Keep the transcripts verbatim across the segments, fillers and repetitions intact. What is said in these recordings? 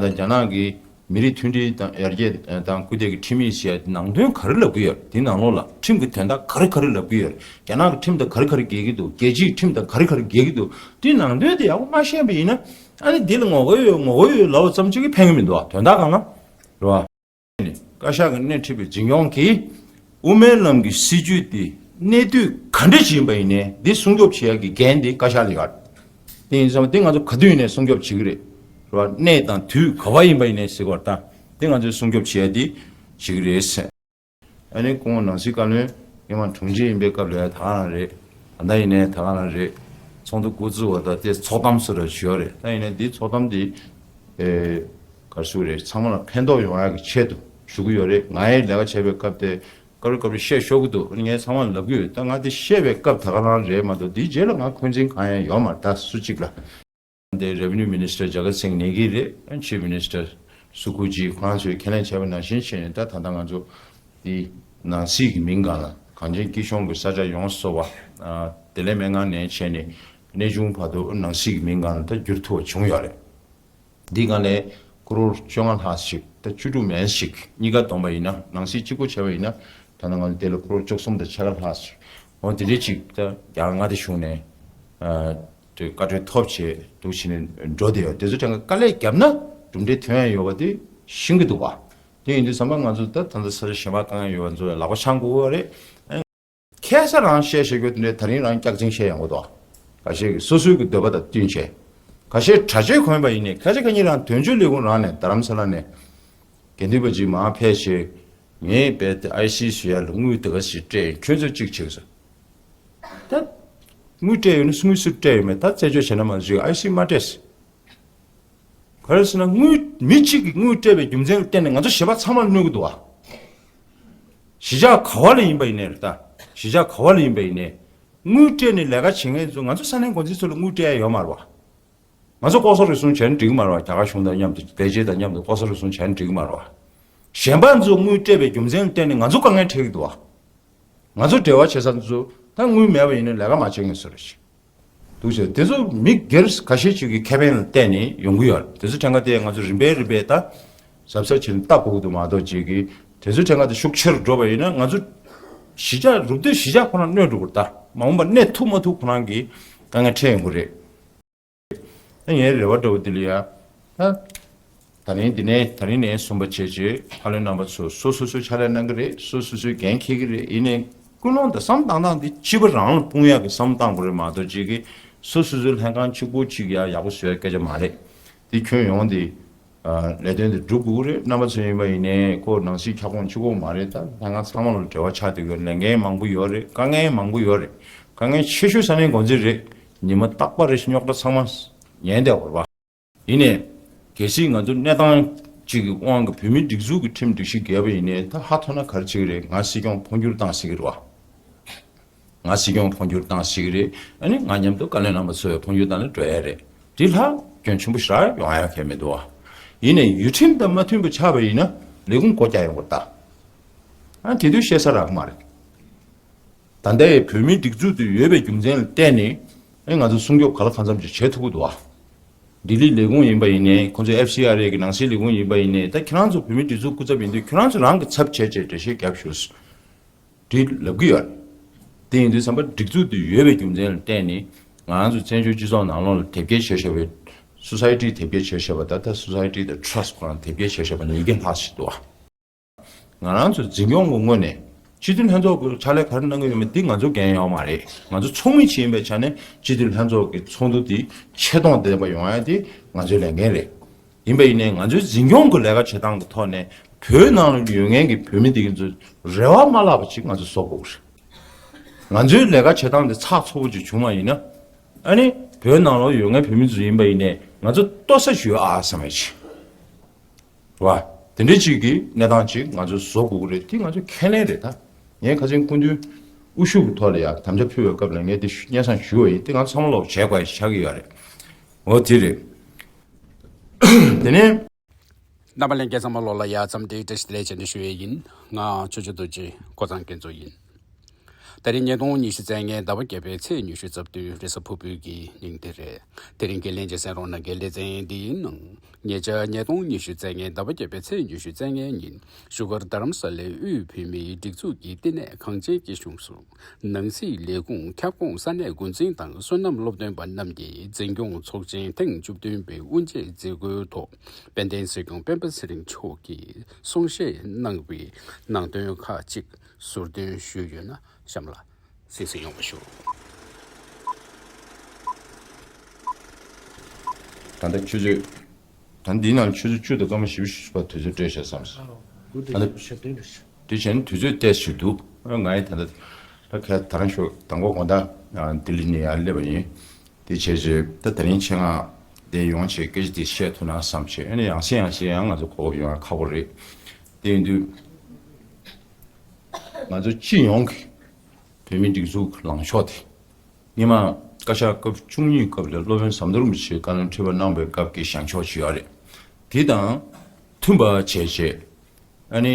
ད་ལྟ་རྒྱ་ནག་གི་མི་རིགས་མཐུན་སྒྲིལ་དང་ཡར་རྒྱས་དང་སྐུལ་འདེད་ཀྱི་ཁྲིམས་ཡིག་ཟེར་ཡ་དེ་ནང་དོན་ག་རེ་ལབ་ཀྱི་ཡོད། དེ་ནང་ལོགས་ལ་ཁྲིམས་ཀྱི་དོན་དག་ག་རེ་ག་རེ་ལབ་ཀྱི་ཡོད། རྒྱ་ནག་གི་ཁྲིམས་དང་ག་རེ་ག་རེ་འགལ་གྱི་འདུག་རྒྱལ་སྤྱིའི་ཁྲིམས་དང་ག་རེ་ག་རེ་འགལ་གྱི་འདུག་དེ་ནང་དོན་དེ་ཡག་པོ་མ་ཤེས་པ་ཡིན་ན། ཨ་ནི་འདི་ལ་ངོ་རྒོལ་ཡོད་ངོ་རྒོལ་ཡོད་ལབ་པ་ཙམ་གཅིག་གིས་ཕན་གྱི་མི་འདུག་དོན་དག་གང་ལ་རེད་བ། བཀའ་ཤག་གིས་སྣེ་ཁྲིད་པའི་འཛིན་སྐྱོང་གིས་དབུ་མའི་ལམ་གྱི་སྲིད་བྱུས་དེ་གནས་དུས་ག་འདྲ་ཞིག་ཡིན་པ་ཡིན་ནའི་འདི་སྲུང་སྐྱོབ་བྱེད་ཡག་གི་འགན་དེ་བཀའ་ཤག་ལ་ཡོད། དེ་ཡིན་ཙང་དེ་ང་ཚོ་ག་དུས་ཡིན་ནའི་སྲུང་སྐྱོབ་བྱེད་ཀྱི་རེད། རེད་བ། གནས་དང་དུས་ག་བ་ཡིན་པ་ཡིན་ནའི་ཟེར་བ་ལྟ། དེ་ང་ཚོས་སྲུང་སྐྱོབ་བྱེད་ཡག་དེ་བྱེད་ཀྱི་རེད་ཟེར། ཨ་ནི་སྐུ་ངོ་ནང་སྲིད་བཀའ་བློན་སྔོན་མ་དྲུང་ཆེ་ཡིན་པའི་སྐབས་ལ་ད་ག་རང་རེད། ད་ལྟ་ཡིན་ནའི་ད་ག་རང་རེད། ཚོགས་འདུ་འགོ་བཙུགས་པ་དང་དེ་ཚོགས་གཏམ་སོགས་ར་ཞུ་ཡ་རེད། ད་ཡིན་ནའི་འདི་ཚོགས་གཏམ་འདི་ཨེ་ག་རེ་ཞུ་དགོས་རེད། ཚང་མ་ལ་ཕན་ཐོགས་ཡོང་ཡག་གི་ཆེད་དུ་ཞུ་གི་ཡོད་རེད། ང་ཡི་ལས་ཀ་བྱས་པའི་སྐབས་དེ་སྐབས་རེ་སྐབས་རེ་བཤད་ཤོར་གི་འདུག་ངས་ཚང་མ་ལ་ལབ་གི་ཡོད། ད་ང་དེ་བཤད་པའི་སྐབས་ད་ག་རང་རེད་མ་གཏོགས་དེའི་རྗེས་ལ་ང་འཁོན་འཛིན་གང་ཡང་ཡོད་མ་རེད། ད་སུ་གཅིག་ལ། དེ་Revenue Minister རྒྱ་གར་སེང་གནང་གི་རེད། Chief Minister སུ་ཁུ་ཇི་ཁོ་རང་ཚོས་ཁས་ལེན་བྱས་པ་ནང་བཞིན་བྱས་ནས་ད་ད་ལྟ་ང་ཚོ་འདི་ནང་སྲིད་ཀྱི་མིང་སྒང་ལ་གངས་ཅན་སྐྱིད་གཤོངས་ཀྱི་ས་ཆ་ཡོངས་སུ་རྫོགས་པ་བདེ་ལེགས་སྨན་ཁང་ནས་བྱས་ནས་གནས་ཆུང་བར་དུ་ནང་སྲིད་ཀྱི་མིང་སྒང་ལ་ད་བསྒྱུར་ཐུབ་པ་བྱུང་ཡོད་རེད། འདི་སྒང་ལས་ཀོ་རོར་བཅོ་ལྔ་ལྷག་ཞིག་ད་བཅུ་དྲུག་མན་ཞིག་གཉིས་ཀ་བསྡོམས་པ་ཡིན་ན་ནང་སྲིད་གཅིག་པོ་བྱས་པ་ཡིན་ན་ད་ལྟ་ང་ཚོ་དེ་ལ་ཀོ་རོར་བཅུ་གསུམ་དང་ཕྱེད་ཀ་ལྷག་ཞིག་འོ་དེ་འདྲའི་ཅིག་ད་རྒྱ་གར་མངའ་སྡེ་གཞུང་ནས་ཨ་དེ་བཀའ་འཁྲོལ་ཐོབ་བྱས་འདུག་བྱས་ནས་འགྲོ་བསྡད་ཡོད། དེ་ཚོ་ཕྲན་ཁ་དཀའ་ལས་བརྒྱབ་ན་གྲུབ་འབྲས་ཐོན་ཡ་ཡོད་པ་དེ་ཤེས་ཀྱི་འདུག་བ། དེ་ཡིན་དུས་ཙམ་པ་ང་ཚོ་ད་ད་ལྟ་ས་ཆ་གཞན་པ་དཀའ་ངལ་ཡོད་པ་ཚོ་ལ་ལག་པ་འཆང་དགོས་པ་རེད། ཁ་སང་རང་བཤད་བཤད་རྒྱུ་དེ་འདྲའི་ད་རིང་རང་སྐྱག་རྫུན་བཤད་ཡོང་གི་འདུག་ཁ་ཤས་ཀྱིས་སོ་སོའི་གི་འདོད་པ་དང་བསྟུན་བྱས། ཁ་ཤས་གྲྭ་ཆས་གོན་པ་ཡིན་ནའི་ཁ་ཤས་ཁ་ཉིན་རང་དོན་གཅོད་ལས་ཁུངས་རང་ནས་རྡ་རམ་ས་ལ་ནས་དགེ་འདུན་པ་ཅིག་མར་ཕེབས་བྱས་ངས་རྦད་དེ་ཨའི་སི་བཟོ་ཡ་ལ་དངུལ་དེ་ག་ཞིག་སྤྲད་ཡིན། ཁྱོད་ཚོས་གཅིག་བྱེད་ཟེར། ད་དངུལ་སྤྲད་ཡོད་ན་དངུལ་སུས་སྤྲད་ཡོད་མེད་ད་རྩད་གཅོད་བྱས་ན་མ་གཞི་ཨའི་སི་མ་སྤྲད་ཟེར། ག་རེ་ཟེར་ན་དངུལ་མི་གཅིག་གིས་དངུལ་སྤྲད་པའི་རྒྱུ་མཚན་ལ་བརྟེན་ནས་ང་ཚོ་གཞན་པ་ཚང་མ་གནོད་ཀྱི་འདུག་བ། གཞིས་ཆགས་ག་བ་ལ་ཡིན་པ་ཡིན་ནའི་རེད་ད། གཞིས་ཆགས་ག་བ་ལ་ཡིན་པ་ཡིན་ནའི། དངུལ་སྤྲད་ནས་ལས་ཀ་བྱེད་མཁན་ཚོ་ང་ཚོ་ས་གནས་འགོ་འཛིན་ཚོ་ལ་དངུལ་སྤྲད་ཡ་ཡོད་མ་རེད་བ། ང་ཚོ་ལྐོག་ཟ་རུལ་སུངས་བྱས་ན་འགྲིག་གི་མ་རེད་བ། རྒྱ་གར་གཞུང་དང་མཉམ་དུ་བེད་སྤྱད་དང་མཉམ་དུ་ལྐོག་ཟ་རུལ་སུངས་བྱས་ན་འགྲིག་གི་མ་རེད་བ། གཞན་པ་ཚོ་དངུལ་སྤྲད་པའི་རྒྱུ་མཚན་ལ་བརྟེན་ནས་ང་ཚོ་དཀའ་ངལ་འཕྲད་ཀྱི་འདུག་བ། ང་ཚོ་འབྲེལ་བ་བྱེད་ས་ཚོ་ད་དངུལ་མེད་པ་ཡིན་ན་ལས་ཀ་མ་བྱེད་མཁན་ཚོ་རེད་ཤག་འདུག་ཟེར། དེ་ཚོ་མི་སྒེར་ཁ་ཤས་ཅིག་གི་ཁེ་ཕན་ལ་བརྟེན་ནས་ཡོང་གི་ཡོད་རེད། དེ་ཚོ་ཕྲན་ཁ་དེ་ང་ཚོ་རིམ་པས་རིམ་པས་ད་གཟབ་གཟབ་བྱས་ནས་ལྟ་དགོས་ཀྱི་འདུག་མ་གཏོགས་ཅིག་གིས་དེ་ཚོ་ཕྲན་ཁ་དེ་ཤུགས་ཆེ་རུ་འགྲོ་བ་ཡིན་ན་ང་ཚོ་གཞིས་ཆགས་རུབ་སྡོད་གཞིས་ཆགས་ཁོ་རང་གནོད་འགྲོ་གི་རེད། ད་མ་འོངས་པ་གནས་ཐུབ་མ་ཐུབ་ཁོ་རང་གི་དཀའ་ངལ་འཕྲད་ཡོང་གི་རེད། ད་ངའི་རེ་བ་འདྲ་བོ་འདི་ལ་ཡ། ད་ད་རིང་འདི་ནས་ད་རིང་ནས་གསུམ་པ་བྱས་རྗེས་ཕ་ལོའི་རྣམ་པ་ཚོ་སོ་སོ་སོའི་ཕྱག་ལས་གནང་གི་རེད། སོ་སོ་སོའི་འགན་འཁྱེར་གི་རེད། ཡིན་ནའི་ཀུན་སློང་དང་བསམ་བཏང་སྟངས་འདི་སྤྱི་པ་རང་ལ་དཔུང་ཡག་གི་བསམ་བཏང་དགོས་རེད་མ་གཏོགས་ཅིག་གིས་སོ་སོ་སོའི་ལྷན་ཁང་གཅིག་པོ་གཅིག་ཡ་ཡག་པོ་བཟོ་ཡ་སྐད་ཆ་མ་རེད། འདི་ཁྱོན་ཡོངས་འདི་ལས་དོན་འདི་སྒྲུབ་དགོས་ཀྱི་རེད། རྣམ་པ་ཚོ་ཡིན་པ་ཡིན་ནའི་ཁོ་ནང་སྲིད་ཁྱབ་ཁོངས་གཅིག་པོ་མ་རེད། ད་ལྷན་ཁང་ཚང་མ་ལ་འབྲེལ་བ་ཆགས་བསྡད་ཡོད། ལས་འགན་མང་པོ་ཡོད་རེད། དཀའ་ངལ་མང་པོ་ཡོད་རེད། དཀའ་ངལ་ཆེ་ཤོས་ས་གནས་འགོ་འཛིན་རེད། ཉི་མ་རྟག་པར་རེ་བཞིན་རྙོག་དྲ་ཚང་མ་ཉན་བསྡད་ཡོད་རེད་པ། ཡིན་ནའི། གལ་སྲིད་ང་ཚོ་གནས་སྟངས་གཅིག་གི་དབང་གིས་བོད་མིའི་སྒྲིག་འཛུགས་ཀྱི་ཁྲིམས་སྒྲིག་གཞི་འགལ་བ་ཡིན་ནའི་ད་ཧ་ཐོ་ན་ག་རེ་བྱེད་ཀྱི་རེད། ང་སྲིད་སྐྱོང་འཕོ་འགྱུར་བཏང་སྲིད་ཀྱི་རེད་བ། ང་སྲིད་སྐྱོང་འཕོ་འགྱུར་བཏང་སྲིད་ཀྱི་རེད། ཨ་ནི་ང་མཉམ་དུ་བཀའ་བློན་རྣམ་པ་ཚོ་ཡང་འཕོ་འགྱུར་བཏང་ནས་འགྲོ་ཡ་རེད། འདི་ལྷག་སྐྱོན་ཆེན་པོ་ཞེ་དྲག་ཡོང་ཡ་གང་ཡང་མི་འདུག་བ། ཡིན་ནའི་ཡུལ་ཁྲིམས་དང་མ་མཐུན་པ་ཆགས་པ་ཡིན་ན་ལས་ཁུངས་སྒོ་རྒྱག་ཡོང་དགོས་ད། ཨ་དེ་དུས་བཤད་ས་རག་གི་མ་རེད། ད་ལྟའི་བོད་མིའི་སྒྲིག་འཛུགས་དེ་ཡོད་པའི་རྒྱུ་མཚན་ལ་བརྟེན་ནས་ཨེ་ང་ཚོ་སྲུང་སྐྱོབ་ག་ལ་གང་འཚམ་ཅིག་བྱེད་ཐུབ་ཀྱི་འདུག་བ། ལྡི་ལི་ལས་ཁུངས་ཡིན་པ་ཡིན་ནའི་ཁོང་ཚོའི་ཨེཕ་སི་ཨར་ཨེ་གི་ནང་སྲིད་ལས་ཁུངས་ཡིན་པ་ཡིན་ནའི་ད་ཁྱེད་རང་ཚོ་བོད་མིའི་སྒྲིག་འཛུགས་སྐུ་ཚབ་ཡིན་དུས་ཁྱེད་རང་ཚོ་རང་གི་ཚབ་བྱས་བྱས་འགྲེལ་བཤད་རྒྱབ་ཤོག་འདི་ལབ་ཀྱི་ཡོད། དེ་ཡིན་དུས་ཙམ་པ་སྒྲིག་འཛུགས་དེ་ཡོད་པའི་རྒྱུ་མཚན་ལ་བརྟེན་ནས་ང་རང་ཚོ་བཙན་བྱོལ་སྤྱི་ཚོགས་ནང་ལོགས་ལ་དེབ་སྐྱེལ་བྱས་བཞག་པའི་སོ་སའི་ཊི་དེབ་སྐྱེལ་བྱས་བཞག་པ་ད་ལྟ་སོ་སའི་ཊི་དང་ཊྲ་སི་ཊི་ཁོ་རང་དེབ་སྐྱེལ་བྱས་བཞག་པ་ཉིས་བརྒྱ་ལྷག་ཞིག་འདུག་བ། ང་རང་ཚོ་འཛིན་སྐྱོང་གི་ངོས་ནས་སྤྱི་འཐུས་ལྷན་ཚོགས་ཀྱི་ཕྱག་ལས་ག་རེ་གནང་གི་ཡོད་མེད་འདི་ང་ཚོ་འགན་ཡོད་མ་རེད། ང་ཚོ་ཚོགས་མི་ཅིག་ཡིན་པའི་ཆ་ནས་སྤྱི་འཐུས་ལྷན་ཚོགས་ཀྱི་ཚོགས་འདུ་འདི་ཆེ་མཐོང་ལྡན་པ་ཡོང་ཡ་དེ་ང་ཚོའི་ལས་འགན་རེད། ཡིན་པ་ཡིན་ནའི་ང་ཚོའི་འཛིན་སྐྱོང་གི་ལས་ཀ་བྱེད་སྟངས་ཀྱི་ཐོག་ནས་བོད་ནང་ལ་ཡོད་མཁན་གྱི་བོད་མི་འདི་གི་ཚོ་རེ་བ་མ་བརླག་པ་ཅིག་ང་ཚོ་བཟོ་དགོས་རེད། ང་ཚོའི་ལས་ཀ་བྱེད་སྟངས་འདི་ཚགས་ཚུད་པོ་ཅིག་བྱུང་བ་ཡིན་ན་ཨ་ནི་བོད་ནང་ལ་ཡོད་མཁན་བོད་མི་ཚོ་ཡིན་པ་ཡིན་ནའི་ང་ཚོ་ལྟོ་ས་ཞུ་ཨ་བསམ་ཡ་ཅིག་བ། དེ་འདྲའི་ཅིག་གི་གནས་སྟངས་ཅིག་ང་ཚོས་བཟོ་དགོས་ཀྱི་རེད། དེ་ང་ཚོ་ཁས་ལེན་རེད་ད། ངས་ཁ་སང་སྐུ་མདུན་དབུ་བཞུགས་ཀྱི་ཐོག་ལ་ཡང་དམ་བཅའ་ཕུལ་བའི་སྐབས་ལ་ངས་དེ་སྙན་སེང་ཞུས་པ་ཡིན། དེ་ང་ཚོ་ཚང་མ་ལོག་བྱེད་དགོས་ཡ་ཆགས་ཀྱི་ཡོད་རེད། འོ་དེ་རེད། དེ་ནས། རྣམ་པ་ལྷན་རྒྱས་ཚང་མ་ལོག་ལ་ཡ་འཚམས་འདྲི་བཀྲ་ཤིས་བདེ་ལེགས་བྱས་ནས་ཞུ་ཡས་ཡིན། ང་ཆོས་རྗེ་རྡོ་རྗེ་ཀོ་ཚང་སྐྱིད་མཚོ་ཡིན། ད་རིང་ཉིས་སྟོང་ཉི་ཤུ་རྩ་ལྔའི་ཟླ་བ་བརྒྱད་པའི་ཚེས་ཉི་ཤུ་རྩ་བདུན་རེས་གཟའ་ཕུར་བུའི་གི་ཉིན་དེ་རེད། དེ་རིང་གི་ལྷན་རྒྱས་གསན་རོགས་གནང་གི་ལེ་ཚན་འདིའི་ནང་། ཉེ་ཆར་ཉིས་སྟོང་ཉི་ཤུ་རྩ་ལྔའི་ཟླ་བ་བརྒྱད་པའི་ཚེས་ཉི་ཤུ་རྩ་ལྔའི་ཉིན། བཞུགས་སྒར་རྡ་རམ་ས་ལའི་དབུས་བོད་མིའི་སྒྲིག་འཛུགས་ཀྱི་བསྟི་གནས་གངས་ཅན་སྐྱིད་གཤོངས་སུ། ནང་སྲིད་ལས་ཁུངས། ཁྱབ་ཁོངས་ས་གནས་འགོ་འཛིན་དང་བསོད་ནམས་སློབ་སྟོན་པ་རྣམས་ཀྱིས་འཛིན་སྐྱོང་ཚོགས་ཆེན་ཐེངས་བཅུ་བདུན་པའི་དབུ་འབྱེད་མཛད་སྒོའི་ཐོག་དཔལ་ལྡན་སྲིད་སྐྱོང་སྤེན་པ་ཚེ་རིང་མཆོག་གིས་གསུང་བཤད་གནང་བའི་ནང་དོན་ཁག་ཅིག་ཟུར་འདོན་ཞུས་ཡོད་ན། གཤམ་ལ་གསན་གཟིགས་ཡོང་བ་ཞུ། ད་ལྟ་ཆུ་ཚོད། ད་འདིའི་ནང་ཆུ་ཚོད་བཅུ་དང་སྐར་མ་བཞི་བཅུ་ཞེ་བཞི་བར་དུས་ཚོད་སྤྲད་བཞག་བསམ་སོང་། ཨ་ལོ། དགུ་དང་ད་ལྟ་ཞེ་བདུན་རེད། དེ་བྱས་ན་དུས་ཚོད་ཏོག་ཙམ་འདུག་ཨ། ང་ཡི་ད་ལྟ་ད་ཁ་ད་རང་ཤོག་དང་པོ་དགོང་དག་ལྡི་ལི་ནས་ཡར་སླེབས་པ་ཡིན། དེ་བྱས་ཚེ་ད་ད་རིང་ཆེད་མངགས་དེ་ཡོང་བྱས་སྐད་ཆ་དེ་བཤད་ཐུབ་ན་བསམ་བྱས། ཨ་ནི་ཡང་སེ་ཡང་སེ་ཡང་ང་ཚོ་གོ་སྐབས་ཡོང་ཡ་ཁག་པོ་རེད། དེ་ཡིན་དུས་ང་ཚོ་སྤྱི་ཡོངས་ཀྱི་བོད་མིའི་སྒྲིག་འཛུགས་ལངས་ཕྱོགས་དེ། སྔོན་མ་བཀའ་ཤག་སྐབས་བཅུ་གཉིས་སྐབས་ལ་སློབ་དཔོན་ཟམ་གདོང་རིན་པོ་ཆེས་བཀའ་བློན་ཁྲི་པ་གནང་བའི་སྐབས་ཀྱི་བཞེངས་ཕྱོགས་ཅིག་ཡོད་རེད། དེ་དང་མཐུན་པ་བྱས་བྱས། ཨ་ནི་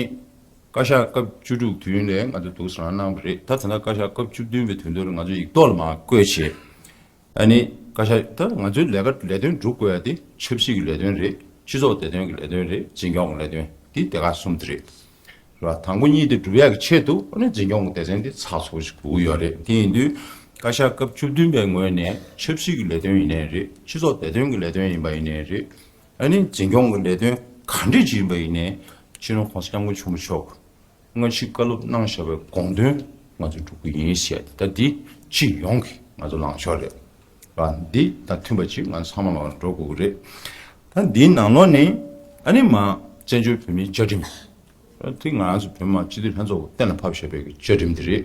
བཀའ་ཤག་སྐབས་བཅུ་དྲུག་དུས་ཡུན་ལ་ང་ཚོ་འདུག་སེ་རང་གནང་བ་རེད། ད་ད་ལྟ་བཀའ་ཤག་སྐབས་བཅུ་བདུན་པའི་དོན་དུ་ང་ཚོ་ཡིག་ཐོག་ལ་མར་བཀོད་བྱས། ཨ་ནི་བཀའ་ཤག་ད་ང་ཚོའི་ལས་ཀ་ལས་དོན་སྒྲུབ་དགོས་ཡ་དེ་ཆབ་སྲིད་ཀྱི་ལས་དོན་རེད། སྤྱི་ཚོགས་བདེ་དོན་གྱི་ལས་དོན་རེད། འཛིན་སྐྱོང་གི་ལས་དོན་དེ་སྡེ་ཁག་གསུམ་དེ་རེད། རེད་བ། དང་པོ་གཉིས་དེ་སྒྲུབ་ཡག་གི་ཆེད་དུ་ཨ་ནི་འཛིན་སྐྱོང་གི་སྡེ་ཚན་དེ་ཚགས་ཚུད་ཅིག་དགོས་ཀྱི་ཡོད་རེད། དེ་ཡིན་དུས་བཀའ་ཤག་སྐབས་བཅུ་བདུན་པའི་ངོས་ནས་ཆབ་སྲིད་ཀྱི་ལས་དོན་ཡིན་ནའི་རེད། སྤྱི་ཚོགས་བདེ་དོན་གྱི་ལས་དོན་ཡིན་པ་ཡིན་ནའི་རེད། ཨ་ནི་འཛིན་སྐྱོང་གི་ལས་དོན་ག་འདྲ་ཅིག་ཡིན་པ་ཡིན་ནའི་སྤྱི་ནོར་༸གོང་ས་༸སྐྱབས་མགོན་ཆེན་པོ་མཆོག་སྔ་ཕྱི་བཀའ་སློབ་གནང་བཞག་པའི་དགོངས་དོན་ང་ཚོ་སྒྲུབ་ཀྱི་ཡིན་ཞེས། ད་འདི་སྤྱི་ཡོངས་ཀྱི་ང་ཚོ་ལངས་ཕྱོགས་རེད། ཨ། འདི་དང་མཐུན་པ་ཅིག་ང་ཚོ་ཚང་མ་ལ་འགྲོ་དགོས་ཀྱི་རེད། ད་འདིའི་ནང་ལོགས་ནས་ཨ་ནི་མར་བཙན་བྱོལ་བོད་མིའི་བཅའ་ཁྲིམས། དེ་ང་རང་ཚོ་བོད་མི་མང་སྤྱི་འཐུས་ལྷན་ཚོགས་ཀྱིས་གཏན་ལ་ཕབ་བཞག་པའི་བཅའ་ཁྲིམས་དེ་རེད།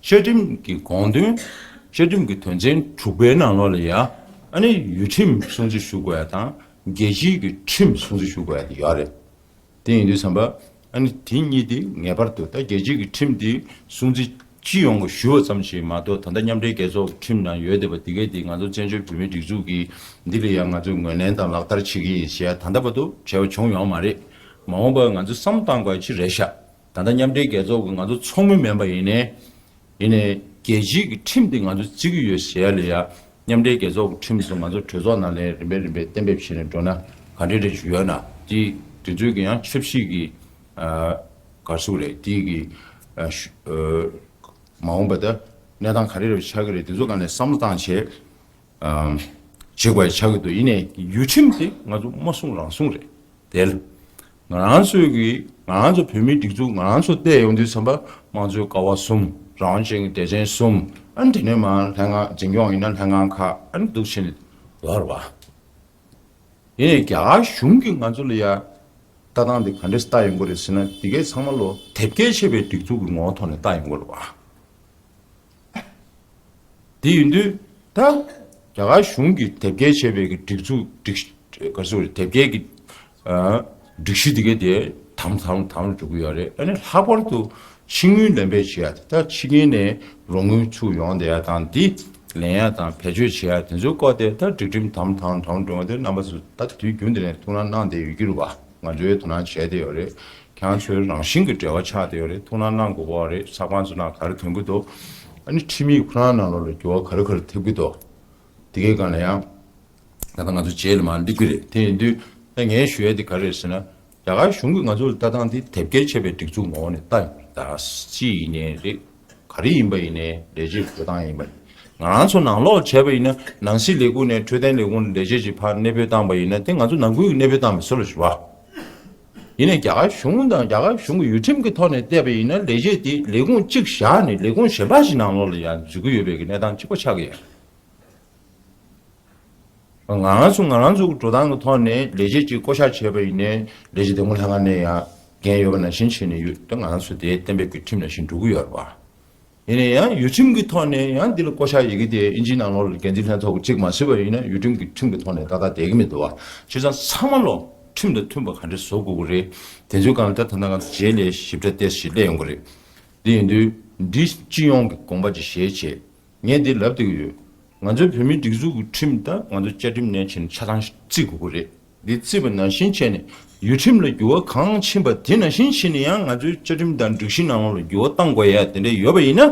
བཅའ་ཁྲིམས་ཀྱི་དགོངས་དོན། བཅའ་ཁྲིམས་ཀྱི་དོན་ཚན་དྲུག་པའི་ནང་ལོགས་ལ་ཡ། ཨ་ནི་ཡུལ་ཁྲིམས་སྲུང་བརྩི་ཞུ་དགོས་ཡ་དང་རྒྱལ་སྤྱིའི་གི་ཁྲིམས་སྲུང་བརྩི་ཞུ་དགོས་ཡ་དེ་ཡོད་རེད། དེ་ཡིན་དུས་ཙམ་པ། ཨ་ནི་དེ་གཉིས་དེ་ངེས་པར་དུ་ད་རྒྱལ་སྤྱིའི་གི་ཁྲིམས་དེ་སྲུང་བརྩི་སྤྱི་ཡོངས་ཀྱིས་ཞུ་བ་ཙམ་ཞིག་མ་གཏོགས། ད་ལྟ་མཉམ་འབྲེལ་རྒྱལ་ཚོགས་ཀྱི་ཁྲིམས་ནང་ཡོད་བསྡད་པ་དེ་གས་དེ་ང་ཚོ་བཙན་བྱོལ་བོད་མིའི་སྒྲིག་འཛུགས་ཀྱིས་འདི་ལ་ཡང་ང་ཚོས་ངོས་ལེན་དང་ལག་བསྟར་བྱེད་ཀྱི་ཡིན་ཞེས་ད་ལྟ་བར་དུ་བྱས་པ་བྱུང་ཡོད་མ་རེད། མ་འོངས་པར་ང་ཚོས་བསམ་བློ་གཏང་དགོས་ཡ་ཅིག་རེད་ཤག་ད་ལྟ་མཉམ་འབྲེལ་རྒྱལ་ཚོགས་ཀྱི་ང་ཚོ་ཚོགས་མི་མིན་པ་ཡིན་ནའི། ཡིན་ནའི་རྒྱལ་སྤྱིའི་གི་ཁྲིམས་དེ་ང་ཚོ་བརྩི་གི་ཡོད་ཟེར་ཡ་ལ་ཡ། མཉམ་འབྲེལ་རྒྱལ་ཚོགས་ཀྱི་ཁྲིམས་སུ་ང་ཚོ་གྲོས་ཚོགས་ནང་ལ་རིམ་པས་རིམ་པས་གཏན་འབེབས་བྱས་ནས་འགྲོ་ན་ག་འདྲ་རེ་ཞིག་ཡོད་ན། དེ་དེ་ཚོའི་གི་ཡང་ཆབ་སྲིད་ཀྱི། ཨ། ག་རེ་ཟེར་དགོས་རེད། དེ་གི། ཨ། ཤུ། ཨ། མ་འོངས་པ་ད་གནས་སྟངས་ག་རེ་རེ་ཆགས་ཀྱི་རེད། དེ་ཚོ་སྒང་ནས་བསམ་བློ་བཏང་བྱས། ཨམ། བྱེད་དགོས་ཆགས་ཀྱི་འདུག་ཡིན་ནའི་ཡུལ་ཁྲིམས་དེ་ང་ཚོ་མ་སྲུང་རང་སྲུང་རེད། དེ་ལ་ང་རང་ཚོའི་གི་ང་རང་ཚོ་བོད་མིའི་སྒྲིག་འཛུགས་ང་རང་ཚོ་བལྟས་ཡོང་དུས་ཙམ་པ། དམངས་གཙོའི་ཀ་བ་གསུམ། རང་དབང་ཅན་གྱི་སྡེ་ཚན་གསུམ། ཨ་ནི་དེ་ནས་མར་ལྷན་ཁང་འཛིན་སྐྱོང་ཡིན་ན་ལྷན་ཁང་ཁག་ཨ་ནི་འདུག་བྱས་ནས་ཡོད་རེད་བ། ཡིན་ནའི་རྒྱ་གར་གཞུང་གིས་ང་ཚོ་ལ་ཡ་ལྟ་སྟངས་དེ་ག་འདྲས་ལྟ་ཡོང་གི་རེད་ཟེར་ན། དེ་གས་ཚང་མ་ལོ་དེབ་སྐྱེལ་བྱས་པའི་སྒྲིག་འཛུགས་ཀྱི་ངོ་བོ་ཐོག་ནས་ལྟ་ཡོང་གི་རེད་བ། དེ་ཡིན་དུས་ད་རྒྱ་གར་གཞུང་གིས་དེབ་སྐྱེལ་བྱས་པའི་གི་སྒྲིག་འཛུགས་སྒྲིག་ག་རེ་ཟེར་དགོས་རེད། དེབ་སྐྱེལ་གྱི་ཨ་སྒྲིག་གཞི་དེ་གས་དེ་དམ་དམ་དམ་འགྲོ་གི་ཡོད་རེད། ཨ་ནི་ལྷག་པར་དུ་ཕྱི་དངུལ་ལེན་པའི་བྱེད་ཡ་དེ། ད་ཕྱི་རྒྱལ་ནས་རོགས་དངུལ་ཚུར་ཡོང་བསྡད་ཡ་དང་། དེ་ལེན་ཡ་དང་བེད་སྤྱོད་བྱེད་ཡ་དེ་ཚོའི་སྐོར་དེ་ད་སྒྲིག་ཁྲིམས་དམ་དམ་དམ་འགྲོ་བ་དེ་རྣམ་པ་ཚོ་ད་དུས་རྒྱུན་དེ་ནས་ཐུགས་སྣང་གནང་བསྡད་ཡོད་ཀྱི་རེད་བ། ང་ཚོས་དོ་སྣང་བྱས་བསྡད་ཡོད་རེད། ཁྱེད་རང་ཚོའི་རང་བཞིན་གྱི་འབྲེལ་བ་ཆགས་བསྡད་ཡོད་རེད། ཐུགས་སྣང་གནང་དགོས་པ་རེད། ས་ཁང་ཚོ་ནང་ག་རེ་ཐོན་གྱི་འདུག་ཨ་ནི་ཁྲིམས་ཡིག་ཁོ་རང་ནང་ལོགས་ལ་འགྱུར་བ་ག་རེ་ག་རེ་ཐེབས་ཀྱི་འདུག་དེ་གའི་སྒང་ལ་ཡང་ད་ལྟ་ང་ཚོ་རྗེས་ལ་མར་སླེབས་ཀྱི་རེད། དེ་ཡིན་དུས་ད་ངས་ཞུ་ཡ་དེ་ག་རེ་རེད་ཟེར་ན། རྒྱ་གར་གཞུང་གིས་ང་ཚོ་ལ་ལྟ་སྟངས་དེ་དེབ་སྐྱེལ་བྱས་པའི་སྒྲིག་འཛུགས་ངོ་བོ་ནས་ལྟ་ཡོང་གི་རེད། ད་སྤྱི་ཡིན་ནའི་རེད། ག་རེ་ཡིན་པ་ཡིན་ནའི་ལས་བྱེད་འགྲོ་སྟངས་ཡིན་པ། ང་རང་ཚོ་ནང་ལོགས་བྱས་པ་ཡིན་ན། ནང་སྲིད་ལས་ཁུངས་ནས་འཕྲོད་བསྟེན་ལས་ཁུངས་ལ་ལས་བྱེད་ཅིག་ཕར་གནས་སྤོས་བཏང་པ་ཡིན་ན། དེ་ང་ཚོ་ནང་ཁུལ་གྱི་གནས་སྤོས་བཏང་བའི་ཚུལ་ལ་ཞུ་བ། ཡིན་ནའི་རྒྱ་གར་གཞུང་དང་རྒྱ་གར་གཞུང་གི་ཡུལ་ཁྲིམས་ཀྱི་ཐོག་ནས་བལྟས་པ་ཡིན་ན། ལས་བྱེད་དེ་ལས་ཁུངས་གཅིག་བཞག་ནས་ལས་ཁུངས་གཞན་པ་ཞིག་ནང་ལོགས་ལ་ཡང་འཛུལ་གྱི་ཡོད་པའི་གི་གནས་སྟངས་གཅིག་པ་ཆགས་ཀྱི་ཡོད། ང་རང་ཚོ་ང་རང་ཚོ་གི་འགྲོ་སྟངས་ཀྱི་ཐོག་ནས་ལས་བྱེད་ཅིག་བསྐོ་བཞག་བྱས་པ་ཡིན་ནའི། ལས་བྱེད་དེ་སྔོན་ལྷན་ཁང་ནས་ཡང་འགན་ཡོད་པ་ནང་བཞིན་བྱས་ནས་ཡོད། ད་ང་རང་ཚོ་དེའི་གཏན་འབེབས་ཀྱི་ཁྲིམས་ནང་བཞིན་འགྲོ་གི་ཡོད་རེད་བ། ཡིན་ན་ཡང་ཡུལ་ཁྲིམས་ཀྱི་ཐོག་ནས་ཡང་འདི་ལ་བསྐོ་བཞག་ཡི་གེ་དེ་ཨིན་ཇིའི་ནང་ལོགས་ལ་འགན་འཛིན་ལྷན་ཚོགས་ཀྱིས་གཅིག་མ་བཟོས་པ་ཡིན་ན། ཡུལ་ཁྲིམས་ཀྱི་ཁྲིམས་ཀྱི་ཐོག་ནས་ཏག་ཏག་བསྡད་ཀྱི་མི་འདུག་བ། བྱས་ཙང་ཚང་མ་ལོ་ཁྲིམས་དང་མཐུན་པ་ག་འདྲས་བཟོ་དགོས་ཀྱི་རེད། དེ་ཚོའི་སྒང་ལ་ད་ད་ལྟ་ང་ཚོ་རྗེས་ལ་ཞིབ་ཕྲ་ཏོག་ཙམ་ཞིག་སླེབས་ཡོང་གི་རེད། འདི་ཡིན་དུས་འདི་སྤྱི་ཡོངས་ཀྱི་དགོངས་པ་ཅིག་བཞེས་བྱས། ངས་འདི་ལབ་བསྡད་ཀྱི་ཡོད། ང་ཚོའི་བོད་མིའི་སྒྲིག་འཛུགས་ཀྱི་ཁྲིམས་དང་ང་ཚོའི་བཅའ་ཁྲིམས་ནང་བཞིན་ཆ་ཚང་བརྩི་དགོས་ཀྱི་རེད། འདི་བརྩིས་པ་ནང་བཞིན་བྱས་ནས་ཡུལ་ཁྲིམས་ལ་འགྱུར་བ་གང་ཕྱིན་པ་དེ་ནང་བཞིན་བྱས་ནས་ཡང་ང་ཚོའི་བཅའ་ཁྲིམས་དང་སྒྲིག་གཞི་ནང་ལོགས་ལ་འགྱུར་བ་གཏང་དགོས་ཡ་དེ་འདྲ་ཡོད་པ་ཡིན་ན།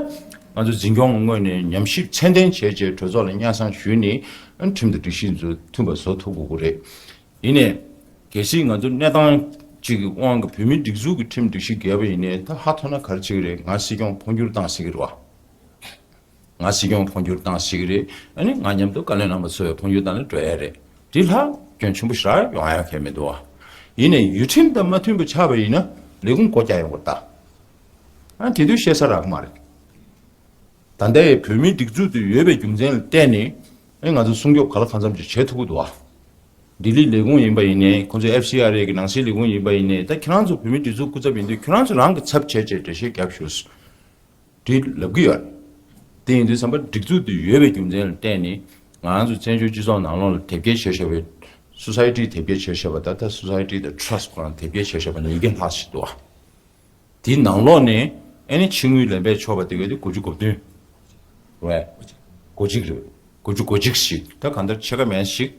ང་ཚོ་འཛིན་སྐྱོང་ངོས་ནས་ཉམས་ཞིབ་ཚད་ལྡན་བྱས་རྗེས་གྲོས་ཚོགས་ལ་སྙན་སེང་ཞུས་ནས་ཁྲིམས་དང་སྒྲིག་གཞི་ཚོ་མཐུན་པ་བཟོ་ཐུབ་དགོས་ཀྱི་རེད། ཡིན་ནའི། གལ་སྲིད་ང་ཚོ་གནས་སྟངས་གཅིག་གི་དབང་གིས་བོད་མིའི་སྒྲིག་འཛུགས་ཀྱི་ཁྲིམས་སྒྲིག་གཞི་འགལ་བ་ཡིན་ནའི་ད་ཧ་ཐོ་ན་ག་རེ་བྱེད་ཀྱི་རེད། ང་སྲིད་སྐྱོང་འཕོ་འགྱུར་བཏང་སྲིད་ཀྱི་རེད་བ། ང་སྲིད་སྐྱོང་འཕོ་འགྱུར་བཏང་སྲིད་ཀྱི་རེད། ཨ་ནི་ང་མཉམ་དུ་བཀའ་བློན་རྣམ་པ་ཚོ་ཡང་འཕོ་འགྱུར་བཏང་ནས་འགྲོ་ཡ་རེད། དེ་ལ་སྐྱོན་ཆེན་པོ་ཞེ་དྲག་ཡོང་ཡ་གང་ཡང་མི་འདུག་བ། ཡིན་ནའི་ཡུལ་ཁྲིམས་དང་མ་མཐུན་པ་ཆགས་པ་ཡིན་ན་ལས་ཁུངས་སྒོ་རྒྱག་ཡོང་དགོས་ད། ཨ་དེ་དུས་བཤད་ས་རག་གི་མ་རེད། ད་ལྟའི་བོད་མིའི་སྒྲིག་འཛུགས་དེ་ཡོད་པའི་རྒྱུ་མཚན་ལ་བརྟེན་ནས་ཨེ་ང་ཚོ་སྲུང་སྐྱོབ་ག་ལ་གང་འཚམ་ཅིག་བྱེད་ཐུབ་ཀྱི་འདུག་བ། ལྡི་ལི་ལས་ཁུངས་ཡིན་པ་ཡིན་ནའི་ཁོང་ཚོའི་ཨེཕ་སི་ཨར་ཨེ་གི་ནང་སྲིད་ལས་ཁུངས་ཡིན་པ་ཡིན་ནའི་ད་ཁྱེད་རང་ཚོ་བོད་མིའི་སྒྲིག་འཛུགས་སྐུ་ཚབ་ཡིན་དུས་ཁྱེད་རང་ཚོ་རང་གི་ཚབ་བྱས་བྱས་འགྲེལ་བཤད་རྒྱབ་ཞུ། དེ་ལབ་ཀྱི་ཡོད་རེད། དེ་ཡིན་དུས་ཙམ་པ་སྒྲིག་འཛུགས་དེ་ཡོད་པའི་རྒྱུ་མཚན་ལ་བརྟེན་ནས་ང་རང་ཚོ་བཙན་བྱོལ་སྤྱི་ཚོགས་ནང་ལོགས་ལ་དེབ་སྐྱེལ་བྱས་བཞག་པའི་སོ་སའི་ཊི་དེབ་སྐྱེལ་བྱས་བཞག་པ་ད་ལྟ་སོ་སའི་ཊི་དང་ཊ་ར་སི་ཊི་ཁོ་རང་དེབ་སྐྱེལ་བྱས་བཞག་པ་ཉིས་བརྒྱ་ལྷག་ཞིག་འདུག་བ། དེའི་ནང་ལོགས་ནས་ཨ་ནི་ཕྱི་དངུལ་ལེན་པས་ཆོག་པ་དེ་ག་དེ་དགུ་བཅུ་གོ་བདུན་རེད། གོ་གཅིག་རེད། དགུ་བཅུ་གོ་གཅིག་ཞིག་ད་གང་ལྟར་ཕྱེད་ཀ་མན་ཞིག་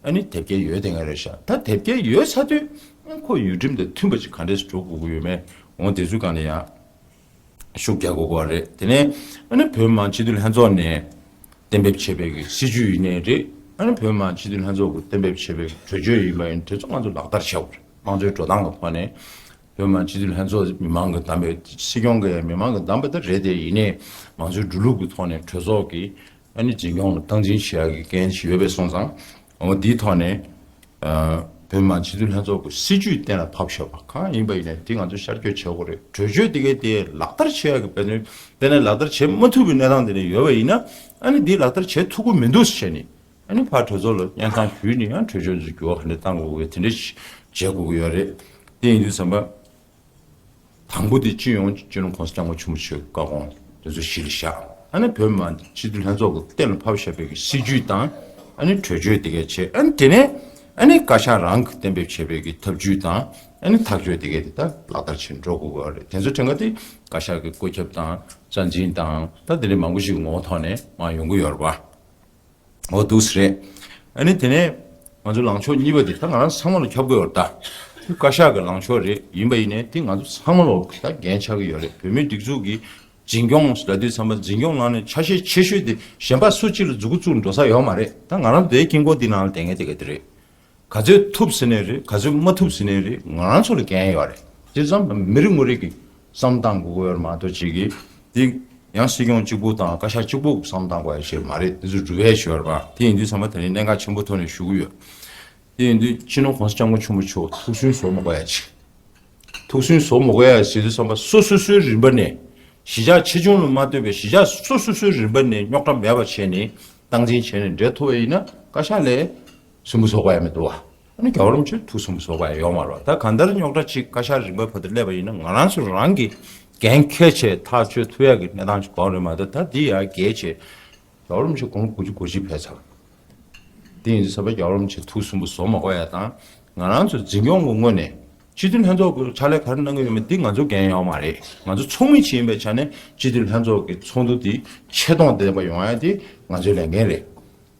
ཨ་ནི་དེབ་སྐྱེལ་ཡོད་དེ་ང་རེད་ཤག་ད་དེབ་སྐྱེལ་ཡོད་ཚར་དུས་ཨ་ཁོ་ཡུལ་ཁྲིམས་དང་མཐུན་པ་ཅིག་ག་འདྲས་སུ་འགྲོ་དགོས་ཀྱི་ཡོད་མེད་འོ་དེ་ཚོའི་སྒང་ལ་ཡང་ཤུགས་རྒྱག་དགོས་ཀྱི་རེད། དེ་ནས་ཨ་ནི་བོད་མི་མང་སྤྱི་འཐུས་ལྷན་ཚོགས་ནས་གཏན་འབེབས་བྱས་པའི་གི་སྲིད་ཇུས་ཡིན་ནའི་རེད། ཨ་ནི་བོད་མི་མང་སྤྱི་འཐུས་ལྷན་ཚོགས་ཀྱིས་གཏན་འབེབས་བྱས་པའི་གྲོས་ཆོད་ཡིན་པ་ཡིན་དེ་ཚོ་ང་ཚོ་ལག་བསྟར་བྱ་དགོས་རེད། དམངས་གཙོའི་འགྲོ་སྟངས་ཀྱི་ཐོག་ནས་བོད་མི་མང་སྤྱི་འཐུས་ལྷན་ཚོགས་མི་མང་གིས་བདམས་པའི་སྲིད་སྐྱོང་གིས་མི་མང་གིས་བདམས་པ་དེ་རེད་དེ་ཡིན་ནའི་མང་གཙོའི་འགྲོ་ལུགས་ཀྱི་ཐོག་ནས་གྲོས་ཚོགས་ཀྱིས་ཨ་ནི་འཛིན་སྐྱོང་ལ་སྟངས་འཛིན་བྱེད་ཡག་གི་འགན་ཞིག་ཡོད་པས་སོང་ཙང་འོ་འདིའི་ཐོག་ནས། ཨ་བོད་མི་མང་སྤྱི་འཐུས་ལྷན་ཚོགས་ཀྱི་སྲིད་ཇུས་གཏན་ལ་ཕབ་བཞག་པ་གང་ཡིན་པ་ཡིན་ནའི་དེ་ང་ཚོས་ཤར་བསྐྱོད་བྱེད་དགོས་རེད། གྲོས་ཆོད་དེ་གའི་དེ་ལག་བསྟར་བྱེད་ཡག་གི་དཔེ་མཚོན་དཔེར་ན་ལག་བསྟར་བྱེད་མ་ཐུབ་པའི་གནས་སྟངས་དེ་འདྲ་ཡོད་པ་ཡིན་ན་ཨ་ནི་འདི་ལག་བསྟར་བྱེད་ཐུབ་ཀྱི་མི་འདུག་ཟེར་བྱས་ནས་ཨ་ནི་ཕར་གྲོས་ཚོགས་ལ་སྙན་སེང་ཞུས་ནས་ཡང་གྲོས་ཆོད་ཚོ་འགྱུར་བ་ག་འདྲ་གཏང་དགོས་ཀྱི་དེ་འདྲ་བྱེད་དགོས་ཀྱི་ཡོད་རེད། དེ་ཡིན་དུས་ཙམ་པ། དང་པོ་དེ་སྤྱི་ཡོངས་སྤྱི་ནོར་༸གོང་ས་༸སྐྱབས་མགོན་ཆེན་པོ་མཆོག་བཀའ་དགོངས་དེ་ཚོ་གཞི་ལ་བཞག་ཨ་ནི་བོད་མི་མང་སྤྱི་འཐུས་ལྷན་ཚོགས་ཀྱིས་གཏན་ལ་ཕབ་བཞག་པའི་གི་སྲིད་ཇུས་དང་ཨ་ནི་གྲོས་ཆོད་དེ་གས་བྱས་ཨ་ནི་དེ་ནས་ཨ་ནི་བཀའ་ཤག་རང་གིས་གཏན་འབེབས་བྱས་པའི་གི་ཐབས་ཇུས་དང་ཨ་ནི་ཐག་གཅོད་དེ་གས་དེ་ད་ལག་བསྟར་བྱེད་འགྲོ་དགོས་པ་རེད། དེ་ཚོ་དྲན་ག་དེ་བཀའ་ཤག་གི་བཀོད་ཁྱབ་དང་རྩ་འཛིན་དང་ད་དེ་འདྲའི་མང་པོ་ཞིག་ངོ་བོ་ཐོག་ནས་མར་ཡོང་གི་ཡོད་རེད་པ། འོ་འདུག་སེ་རེད། ཨ་ནི་དེ་ནས་ང་ཚོ་ལངས་ཕྱོགས་གཉིས་པ་དེ་ད་ང་རང་ཚང་མ་ལ་ཁྱབ་ཀྱི་ཡོད་རེད་ད། བཀའ་ཤག་གི་ལངས་ཕྱོགས་རེད། ཡིན་པ་ཡིན་ནའི་དེ་ང་ཚོ་ཚང་མ་ལ་ད་འགན་ཆགས་ཀྱི་ཡོད་རེད། བོད་མིའི་སྒྲིག་འཛུགས་ཀྱི་འཛིན་སྐྱོང་ལ་དུས་ཚང་མ་འཛིན་སྐྱོང་ལངས་ནས་ཆ་ཤས་ཆེ་ཤོས་དེ་གཞན་པ་སུ་གཅིག་ལ་མཛུབ་གུ་བཙུགས་འགྲོ་ས་ཡོད་མ་རེད། ད་ང་རང་དེའི་དཀྱིལ་འཁོར་འདི་ནང་ལ་བསྡད་མཁན་དེ་ག་དེ་རེད། ག་ཚོད་ཐུབ་ཟེར་ནའི་རེད། ག་ཚོད་མ་ཐུབ་ཟེར་ནའི་རེད། ང་རང་ཚོ་ལ་འགན་ཡོད་རེད། དེ་ཙམ་མི་རེ་ངོ་རེ་གི་བསམ་བཏང་དགོས་ཀྱི་ཡོད་རེད་མ་གཏོགས་ཅིག་གིས་དེ་ཡང་སྲིད་སྐྱོང་གཅིག་པུ་དང་བཀའ་ཤག་གཅིག་པུ་གི་བསམ་བཏང་དགོས་ཡ་ཞིག་མ་རེད། དེ་ཚོ་སྒྲུབ་ཡས་ཞིག་ཡོད་རེད་པ། དེ་ཡིན་དུས་ཚང་མ་ད་རིང་གནད་འགག་ཆེན་པོ་ཐོག་ནས་ཞུ་གི་ཡོད། དེ་ཡིན་དུས་སྤྱི་ནོར་༸གོང་ས་༸སྐྱབས་མགོན་ཆེན་པོ་མཆོག་ཐུགས་སུན་བཟོ་མ་དགོས་ཡ་ཅིག་ཐུགས་སུན་བཟོ་མ་དགོས་ཡ་ཟེར་དུས་ཙམ་པ་སོ་སོ་སོའི་རིམ་པ་ནས་གཞིས་ཆགས་ཆེ་ཆུང་ལ་མ་ལྟོས་པའི་གཞིས་ཆགས་སོ་སོ་སོའི་རིམ་པ་ནས་རྙོག་དྲ་མེད་པ་བྱས་ནས་སྟངས་འཛིན་བྱས་ནས་འགྲོ་ཐུབ་པ་ཡིན་ན་བཀའ་ཤག་ལ་སུན་པོ་བཟོ་དགོས་ཡ་མི་འདུག་བ། ཨ་ནི་རྒྱལ་བ་རིན་པོ་ཆེ་ཐུགས་སུན་པོ་བཟོ་དགོས་ཡ་ཡོད་མ་རེད་བ། ད་གང་ལྟར་རྙོག་དྲ་ཅིག་བཀའ་ཤག་རིམ་པ་བར་དུ་སླེབས་པ་ཡིན་ན་ང་རང་ཚོ་རང་གི་འགན་འཁྱེར་བྱས་ཐག་གཅོད་ཐུབ་ཡ་གི་གནས་སྟངས་ཅིག་གོ་རེད་མ་གཏོགས་ད་འདི་ཡ་རྒྱལ་བྱས། རྒྱལ་བ་རིན་པོ་ཆེ་དགུང་ལོ་དགུ་བཅུ་གོ་གཅིག་ཕེབས་ཚར། དེ་ཡིན་དུས་ཙམ་པ་རྒྱལ་བ་རིན་པོ་ཆེ་ཐུགས་སུན་པོ་བཟོ་མ་དགོས་ཡ་དང་། ང་རང་ཚོ་འཛིན་སྐྱོང་གི་ངོས་ནས་སྤྱི་འཐུས་ལྷན་ཚོགས་ཀྱི་ཕྱག་ལས་ག་རེ་གནང་གི་ཡོད་མེད་འདི་ང་ཚོ་འགན་ཡོད་མ་རེད། ང་ཚོ་ཚོགས་མི་ཅིག་ཡིན་པའི་ཆ་ནས་སྤྱི་འཐུས་ལྷན་ཚོགས་ཀྱི་ཚོགས་འདུ་འདི་ཆེ་མཐོང་ལྡན་པ་ཡོང་ཡ་དེ་ང་ཚོའི་ལས་འགན་རེད།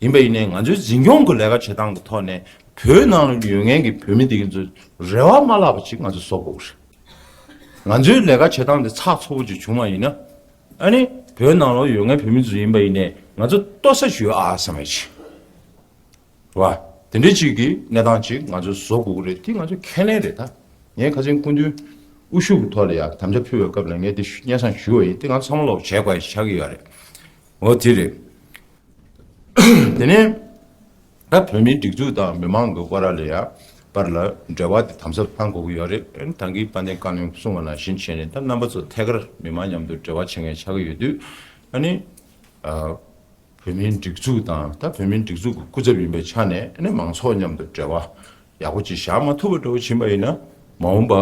ཡིན་པ་ཡིན་ནའི་ང་ཚོའི་འཛིན་སྐྱོང་གི་ལས་ཀ་བྱེད་སྟངས་ཀྱི་ཐོག་ནས་བོད་ནང་ལ་ཡོད་མཁན་གྱི་བོད་མི་འདི་གི་ཚོ་རེ་བ་མ་བརླག་པ་ཅིག་ང་ཚོ་བཟོ་དགོས་ཀྱི་རེད། ང་ཚོའི་ལས་ཀ་བྱེད་སྟངས་དེ་ཚགས་ཚུད་པོ་ཅིག་བྱུང་བ་ཡིན་ན། ཨ་ནི་བོད་ནང་ལ་ཡོད་མཁན་བོད་མི་ཚོ་ཡིན་པ་ཡིན་ནའི་ང་ཚོ་ལྟོ་ས་ཞུ་ཨ་བསམ་ཡ་ཅིག་རེད་བ། དེ་འདྲའི་ཅིག་གི་གནས་སྟངས་ཅིག་ང་ཚོ་བཟོ་དགོས་ཀྱི་རེད། དེ་ང་ཚོ་ཁས་ལེན་རེད་ད། ངས་ཁ་སང་སྐུ་མདུན་དབུ་བཞུགས་ཀྱི་ཐོག་ལ་ཡང་དམ་བཅའ་ཕུལ་བའི་སྐབས་ལ་ངས་དེ་སྙན་སེང་ཞུས་པ་ཡིན། དེ་ང་ཚོ་ཚང་མ་ལོག་བྱེད་དགོས་ཡ་ཆགས་ཀྱི་ཡོད་རེད། འོ་དེ་རེད། དེ་ནས་ད་བོད་མིའི་སྒྲིག་འཛུགས་དང་མི་མང་གི་དབར་ལ་ཡ་བར་ལ་འབྲེལ་བ་དེ་དམ་ཟབ་ལྷང་དགོས་ཀྱི་ཡོད་རེད། ཨ་ནི་ད་གིན་དཔལ་ལྡན་བཀའ་བློན་གསུངས་པ་ནང་བཞིན་བྱས་ནས་ད་རྣམ་པ་ཚོ་ཐད་ཀར་མི་མང་མཉམ་དུ་འབྲེལ་བ་བྱེད་མཁན་ཆགས་ཀྱི་ཡོད་དུས་ཨ་ནི་ཨ་བོད་མིའི་སྒྲིག་འཛུགས་དང་ད་བོད་མིའི་སྒྲིག་འཛུགས་ཀྱི་སྐུ་ཚབ་ཡིན་པའི་ཆ་ནས་ཨ་ནི་མང་ཚོགས་མཉམ་དུ་འབྲེལ་བ་ཡག་པོ་ཅིག་བཞག་མ་ཐུབ་པ་འདྲ་བོ་ཕྱིན་པ་ཡིན་ན་མ་འོངས་པ་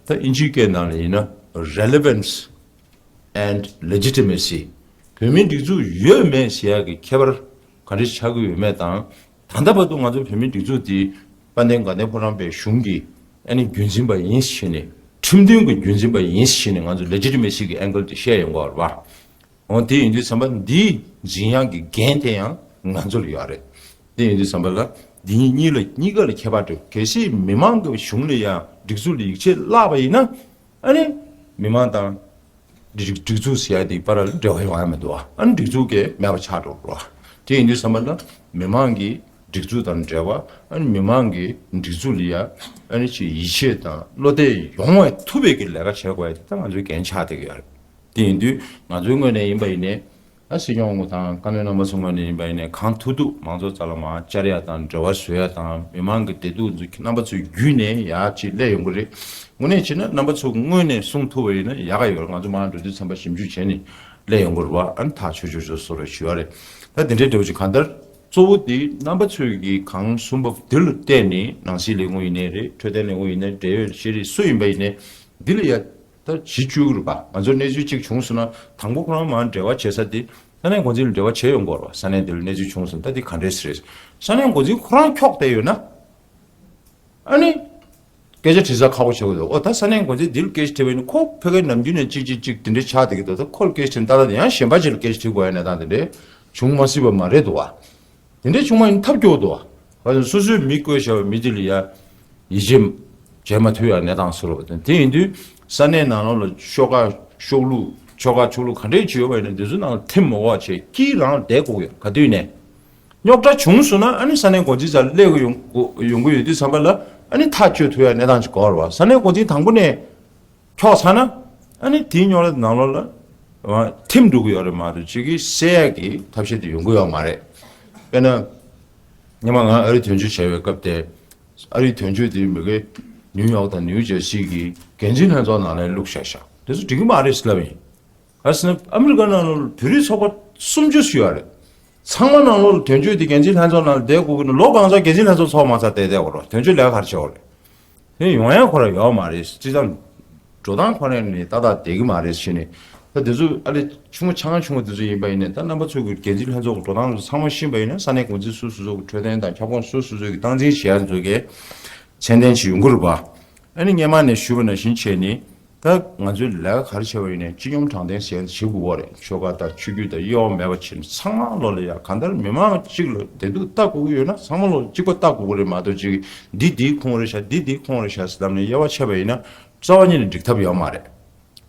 ད་ཨིན་ཇིའི་སྐད་ནང་ལ་ཡིན་ན་relevance and legitimacy། བོད་མིའི་སྒྲིག་འཛུགས་ཡོད་མེད་ཟེར་ཡག་གི་ཁྱད་པར་ག་འདྲ་ཆགས་ཀྱི་ཡོད་མེད་དང་། ད་ལྟ་བར་དུ་ང་ཚོ་བོད་མིའི་སྒྲིག་འཛུགས་འདི་དཔལ་ལྡན་དགའ་ལྡན་ཕོ་བྲང་པའི་གཞུང་གི་ཨ་ནི་རྒྱུན་འཛིན་པ་ཡིན་ཟེར་ནས་ཁྲིམས་མཐུན་གྱི་རྒྱུན་འཛིན་པ་ཡིན་ཟེར་ནས་ང་ཚོ་legitimacy་གི་angle་དེ་བཤད་ཡོང་གི་ཡོད་རེད་བ། འོ་དེ་ཡིན་དུས་ཙམ་པ་འདི་འཛིན་ཡག་གི་འགན་དེ་ཡང་ང་ཚོ་ལ་ཡོད་རེད། དེ་ཡིན་དུས་ཙམ་པ་ལ་ འདི་གཉིས་ལ་གཉིས་ཀ་ལ་ཁྱད་པར་འདུག་གལ་སྲིད་མི་མང་གི་གཞུང་ལ་ཡང་སྒྲིག་འཛུགས་ལ་ཡིད་ཆེས་བརླག་པ་ཡིན་ན། ཨ་ནི་མི་མང་དང་སྒྲིག་སྒྲིག་འཛུགས་ཟེར་ཡ་དེ་བར་ལ་འབྲེལ་བ་ཡོང་ཡ་མི་འདུག་ཨ་ནི་སྒྲིག་འཛུགས་ཀྱི་མེད་པ་ཆགས་འགྲོ་འགྲོ། དེ་ཡིན་དུས་ཙམ་པ་ལ་མི་མང་གི་སྒྲིག་འཛུགས་དང་འབྲེལ་བ། ཨ་ནི་མི་མང་གི་སྒྲིག་འཛུགས་ལ་ཡ་ཨ་ནི་ཅིག་ཡིད་ཆེས་དང་བློ་གཏད་ཡོང་བའི་ཐུབ་པའི་གི་ལས་ཀ་བྱེད་དགོས་ཡ་དེ་ད་ང་ཚོའི་འགན་ཆགས་བསྡད་ཀྱི་ཡོད་རེད། དེ་ཡིན་དུས་ང་ཚོའི་ངོས་ནས་ཡིན་པ་ཡིན་ནའི། ཨ་སྲིད་སྐྱོང་ངོ་དང་བཀའ་བློན་རྣམ་པ་ཚོ་ངོས་ནས་ཡིན་པ་ཡིན་ནའི་གང་ཐུབ་ཐུབ་མང་ཚོགས་རྩ་ལ་མར་བཅར་ཡ་དང་འབྲེལ་བ་བཟོ་ཡ་དང་མི་མང་གི་བདེ་སྡུག་ཚོ་རྣམ་པ་ཚོའི་བརྒྱུད་ནས་ཡར་ཅིག་སླེབས་ཡོང་གི་རེད། དངོས་གནས་བྱས་ན་རྣམ་པ་ཚོ་ངོས་ནས་གསུང་ཐུབ་པ་ཡིན་ན་ཡག་ག་ཡོད་རེད། ང་ཚོ་མར་འགྲོ་དུས་ཙམ་པ་ཞིབ་འཇུག་བྱས་ནས་སླེབས་ཡོང་གི་རེད་བ། ཨ་ནི་ཐག་ཆོད་ཆོད་ཆོད་བཟོ་རོགས་ཞུ་ཡ་རེད། ད་དེ་འདྲའི་འབྲེལ་བ་ཅིག་གང་ལྟར་གཙོ་བོ་དེ་རྣམ་པ་ཚོས་ཀྱི་གང་གསུངས་པ་དེ་ལ་བལྟས་ནས་ནང་སྲིད་ལས་ཁུངས་ཡིན་ནའི་རེད། འཕྲོད་བསྟེན་ལས་ཁུངས་ཡིན་ནའི་འབྲེལ་ཡོད་ཤེས་རིག་སུ་ཡིན་པ་ཡིན་ནའི་འདི་ལ་ཡ། ད་གཞི་བཅོལ་གྱི་རེད་པ། ང་ཚོ་གནས་ཚུལ་གཅིག་བྱུང་སོང་ན་དང་པོ་ཁོ་རང་མར་འབྲེལ་བ་བྱེད་ས་དེ་ས་གནས་འགོ་འཛིན་ལ་འབྲེལ་བ་བྱེད་ཡོང་དགོས་རེད་པ། ས་གནས་འདི་ལ་གནས་ཚུལ་བྱུང་སོང་ད་འདི་ག་འདྲས་ཟེར། ས་གནས་འགོ་འཛིན་ཁོ་རང་འཁྱོག་བསྡད་ཡོད་ན། ཨ་ནི། སྐད་ཆ་དྲི་ས་ཁག་པོ་ཆགས་ཀྱི་འདུག་ཨོ་ད་ས་གནས་འགོ་འཛིན་འདི་ལ་སྐད་ཆ་དྲིས་པ་ཡིན་ན་ཁོ་ཕ་གིའི་ནམ་རྒྱུན་ནས་གཅིག་གཅིག་གཅིག་དེ་འདྲས་ཆགས་བསྡད་ཀྱི་འདུག་ད་ཁོ་ལ་སྐད་ཆ་དྲིས་ན་ཏག་ཏག་དེ་ཡང་གཞན་པ་ཅིག་ལ་སྐད་ཆ་དྲི་དགོས་ཡ་གནས་སྟངས་དེ་འདྲས་བྱུང་མ་སྲིད་པ་མ་རེད་འདུག་བ། དེ་འདྲའི་བྱུང་བ་ཡིན་ཐབས་སྐྱོ་བོ་འདུག་བ། སོ་སོའི་མི་བསྐོས་བཞག་པའི་མི་དེ་ལ་ཡ་ཡིད་ཆེས་བྱས་མ་ཐུབ་ཡ་གནས་སྟངས་བཟོ་རོགས་དང་དེ་ཡིན་དུས་ས་གནས་ནང་ལོགས་ལ་ཤོག་ཁག་ཤོག་ལུགས་ཆོལ་ཁ་ཆོས་ལུགས་ག་འདྲས་ཅིག་ཡོད་པ་ཡིན་ན་དེ་ཚོ་ནང་ལ་ཐིམ་མ་དགོས་པ་བྱས་དཀྱིལ་རང་བསྡད་དགོས་ཀྱི་ཡོད། ག་དུས་ནས་རྙོག་དྲ་བྱུང་སོང་ན་ཨ་ནི་ས་གནས་འགོ་འཛིན་རྩ་སླེབས་ཀྱི་ཡོང་ཡོང་གི་ཡོད་དུས་ཙམ་པ་ལ་ཨ་ནི་ཐག་གཅོད་ཐུབ་ཡ་གནས་སྟངས་ཅིག་དགོས་རེད་བ། ས་གནས་འགོ་འཛིན་དང་པོ་ནས། འཁྱོག་ཚར་ན། ཨ་ནི་དེའི་རྙོག་དྲ་ནང་ལོགས་ལ། ཐིམ་འགྲོ་གི་ཡོད་རེད་མ་གཏོགས་ཅིག་གིས་སེལ་ཡག་གི་ཐབས་ཤེས་དེ་ཡོང་གི་ཡོད་མ་རེད། དཔེར་ན། སྔོན་མ་ང་ཨ་རི་དོན་གཅོད་བྱས་པའི་སྐབས་དེ། ཨ་རིའི་དོན་གཅོད་དེ་མི་གེ་ནིའུ་ཡོག་དང་ནིའུ་ཇར་སི་གི་འགན་འཛིན་ལྷན་ཚོགས་ནང་ལ་བླུགས་བཞག་བཞག་དེ་ཚོ་འགྲིག་གི་མ་རེད་ཟེར་ལབ་ཡིན། ག་རེ་ཟེར་ན་ཨ་མི་རི་ཀ་ནང་ལོགས་ལ་བོད་རིགས་ཚོགས་པ་སུམ་ཅུ་ཞིག་ཡོད་རེད། ཚང་མ་ནང་ལོགས་ལ་དོན་གཅོད་དེ་འགན་འཛིན་ལྷན་ཚོགས་ནང་ལ་བསྡད་དགོས་ཀྱི་ན་ལོ་གང་ཚང་འགན་འཛིན་ལྷན་ཚོགས་ཚོགས་མ་ཚར་བསྡད་བསྡད་དགོས་རེད། དོན་གཅོད་ལས་ཀ་ག་རེ་བྱེད་དགོས་རེད། དེ་ཡོང་ཡ་ཁོ་རང་ཡོད་མ་རེད། སྤྱི་བཏང་འགྲོ་སྟངས་ཁོ་རང་ནི་ཏག་ཏག་བསྡད་ཀྱི་མ་རེད་ཟེར་ནས། ད་དེ་ཚོ་ཨ་ལེ་ཆུང་ངུ་ཆུང་ངུ་ཆུང་ངུ་དེ་ཚོ་ཡིན་པ་ཡིན་ནའི་ད་རྣམ་པ་ཚོ་གི་འགན་འཛིན་ལྷན་ཚོགས་ཀྱི་འགྲོ་སྟངས་ཚོ་ཚང་མ་ཤེས་པ་ཡིན་ན་ས་གནས་འགོ་འཛིན་སུ་སུ་ཚོ་གི་འཕྲོད་བསྟེན་དང་ཁྱབ་ཁོངས་སུ་སུ་ཚོ་གི་སྟངས་འཛིན་བྱེད་ཡ་ཚོ་གི་མཚན་ལྡན་ཞིག་ཡོང་གི་རེད་པ། ཨ་ནི་སྔོན་མ་ནས་ཞུས་པ་ནང་བཞིན་བྱས་ནས། ད་ང་ཚོའི་ལས་ཀ་ག་རེ་བྱས་པ་ཡིན་ནའི་སྤྱི་སྙོམས་དྲང་བདེན་ཟེར་ཡ་བྱེད་དགོས་པ་རེད། ཆོལ་ཁ་དང་ཆོས་བརྒྱུད་དང་དབྱེ་བ་མེད་པ་བྱས་ནས་ཚང་མ་ལོག་ལ་ཡ་གང་ལྟར་མི་མང་གཅིག་ལ་བདེ་སྡུག་ལྟ་དགོས་ཀྱི་ཡོད་ན་ཚང་མ་ལོག་གཅིག་པ་ལྟ་དགོས་ཀྱི་རེད་མ་གཏོགས་ཅིག་འདི་འདིའི་ཁོངས་རེད་ཤག་འདི་འདིའི་ཁོངས་རེད་ཤག་ཟེར་ལབ་ནས་དབྱེ་བ་ཕྱེ་བ་ཡིན་ན་རྩ་བ་ཉིད་ནས་འགྲིག་ཐབས་ཡོད་མ་རེད།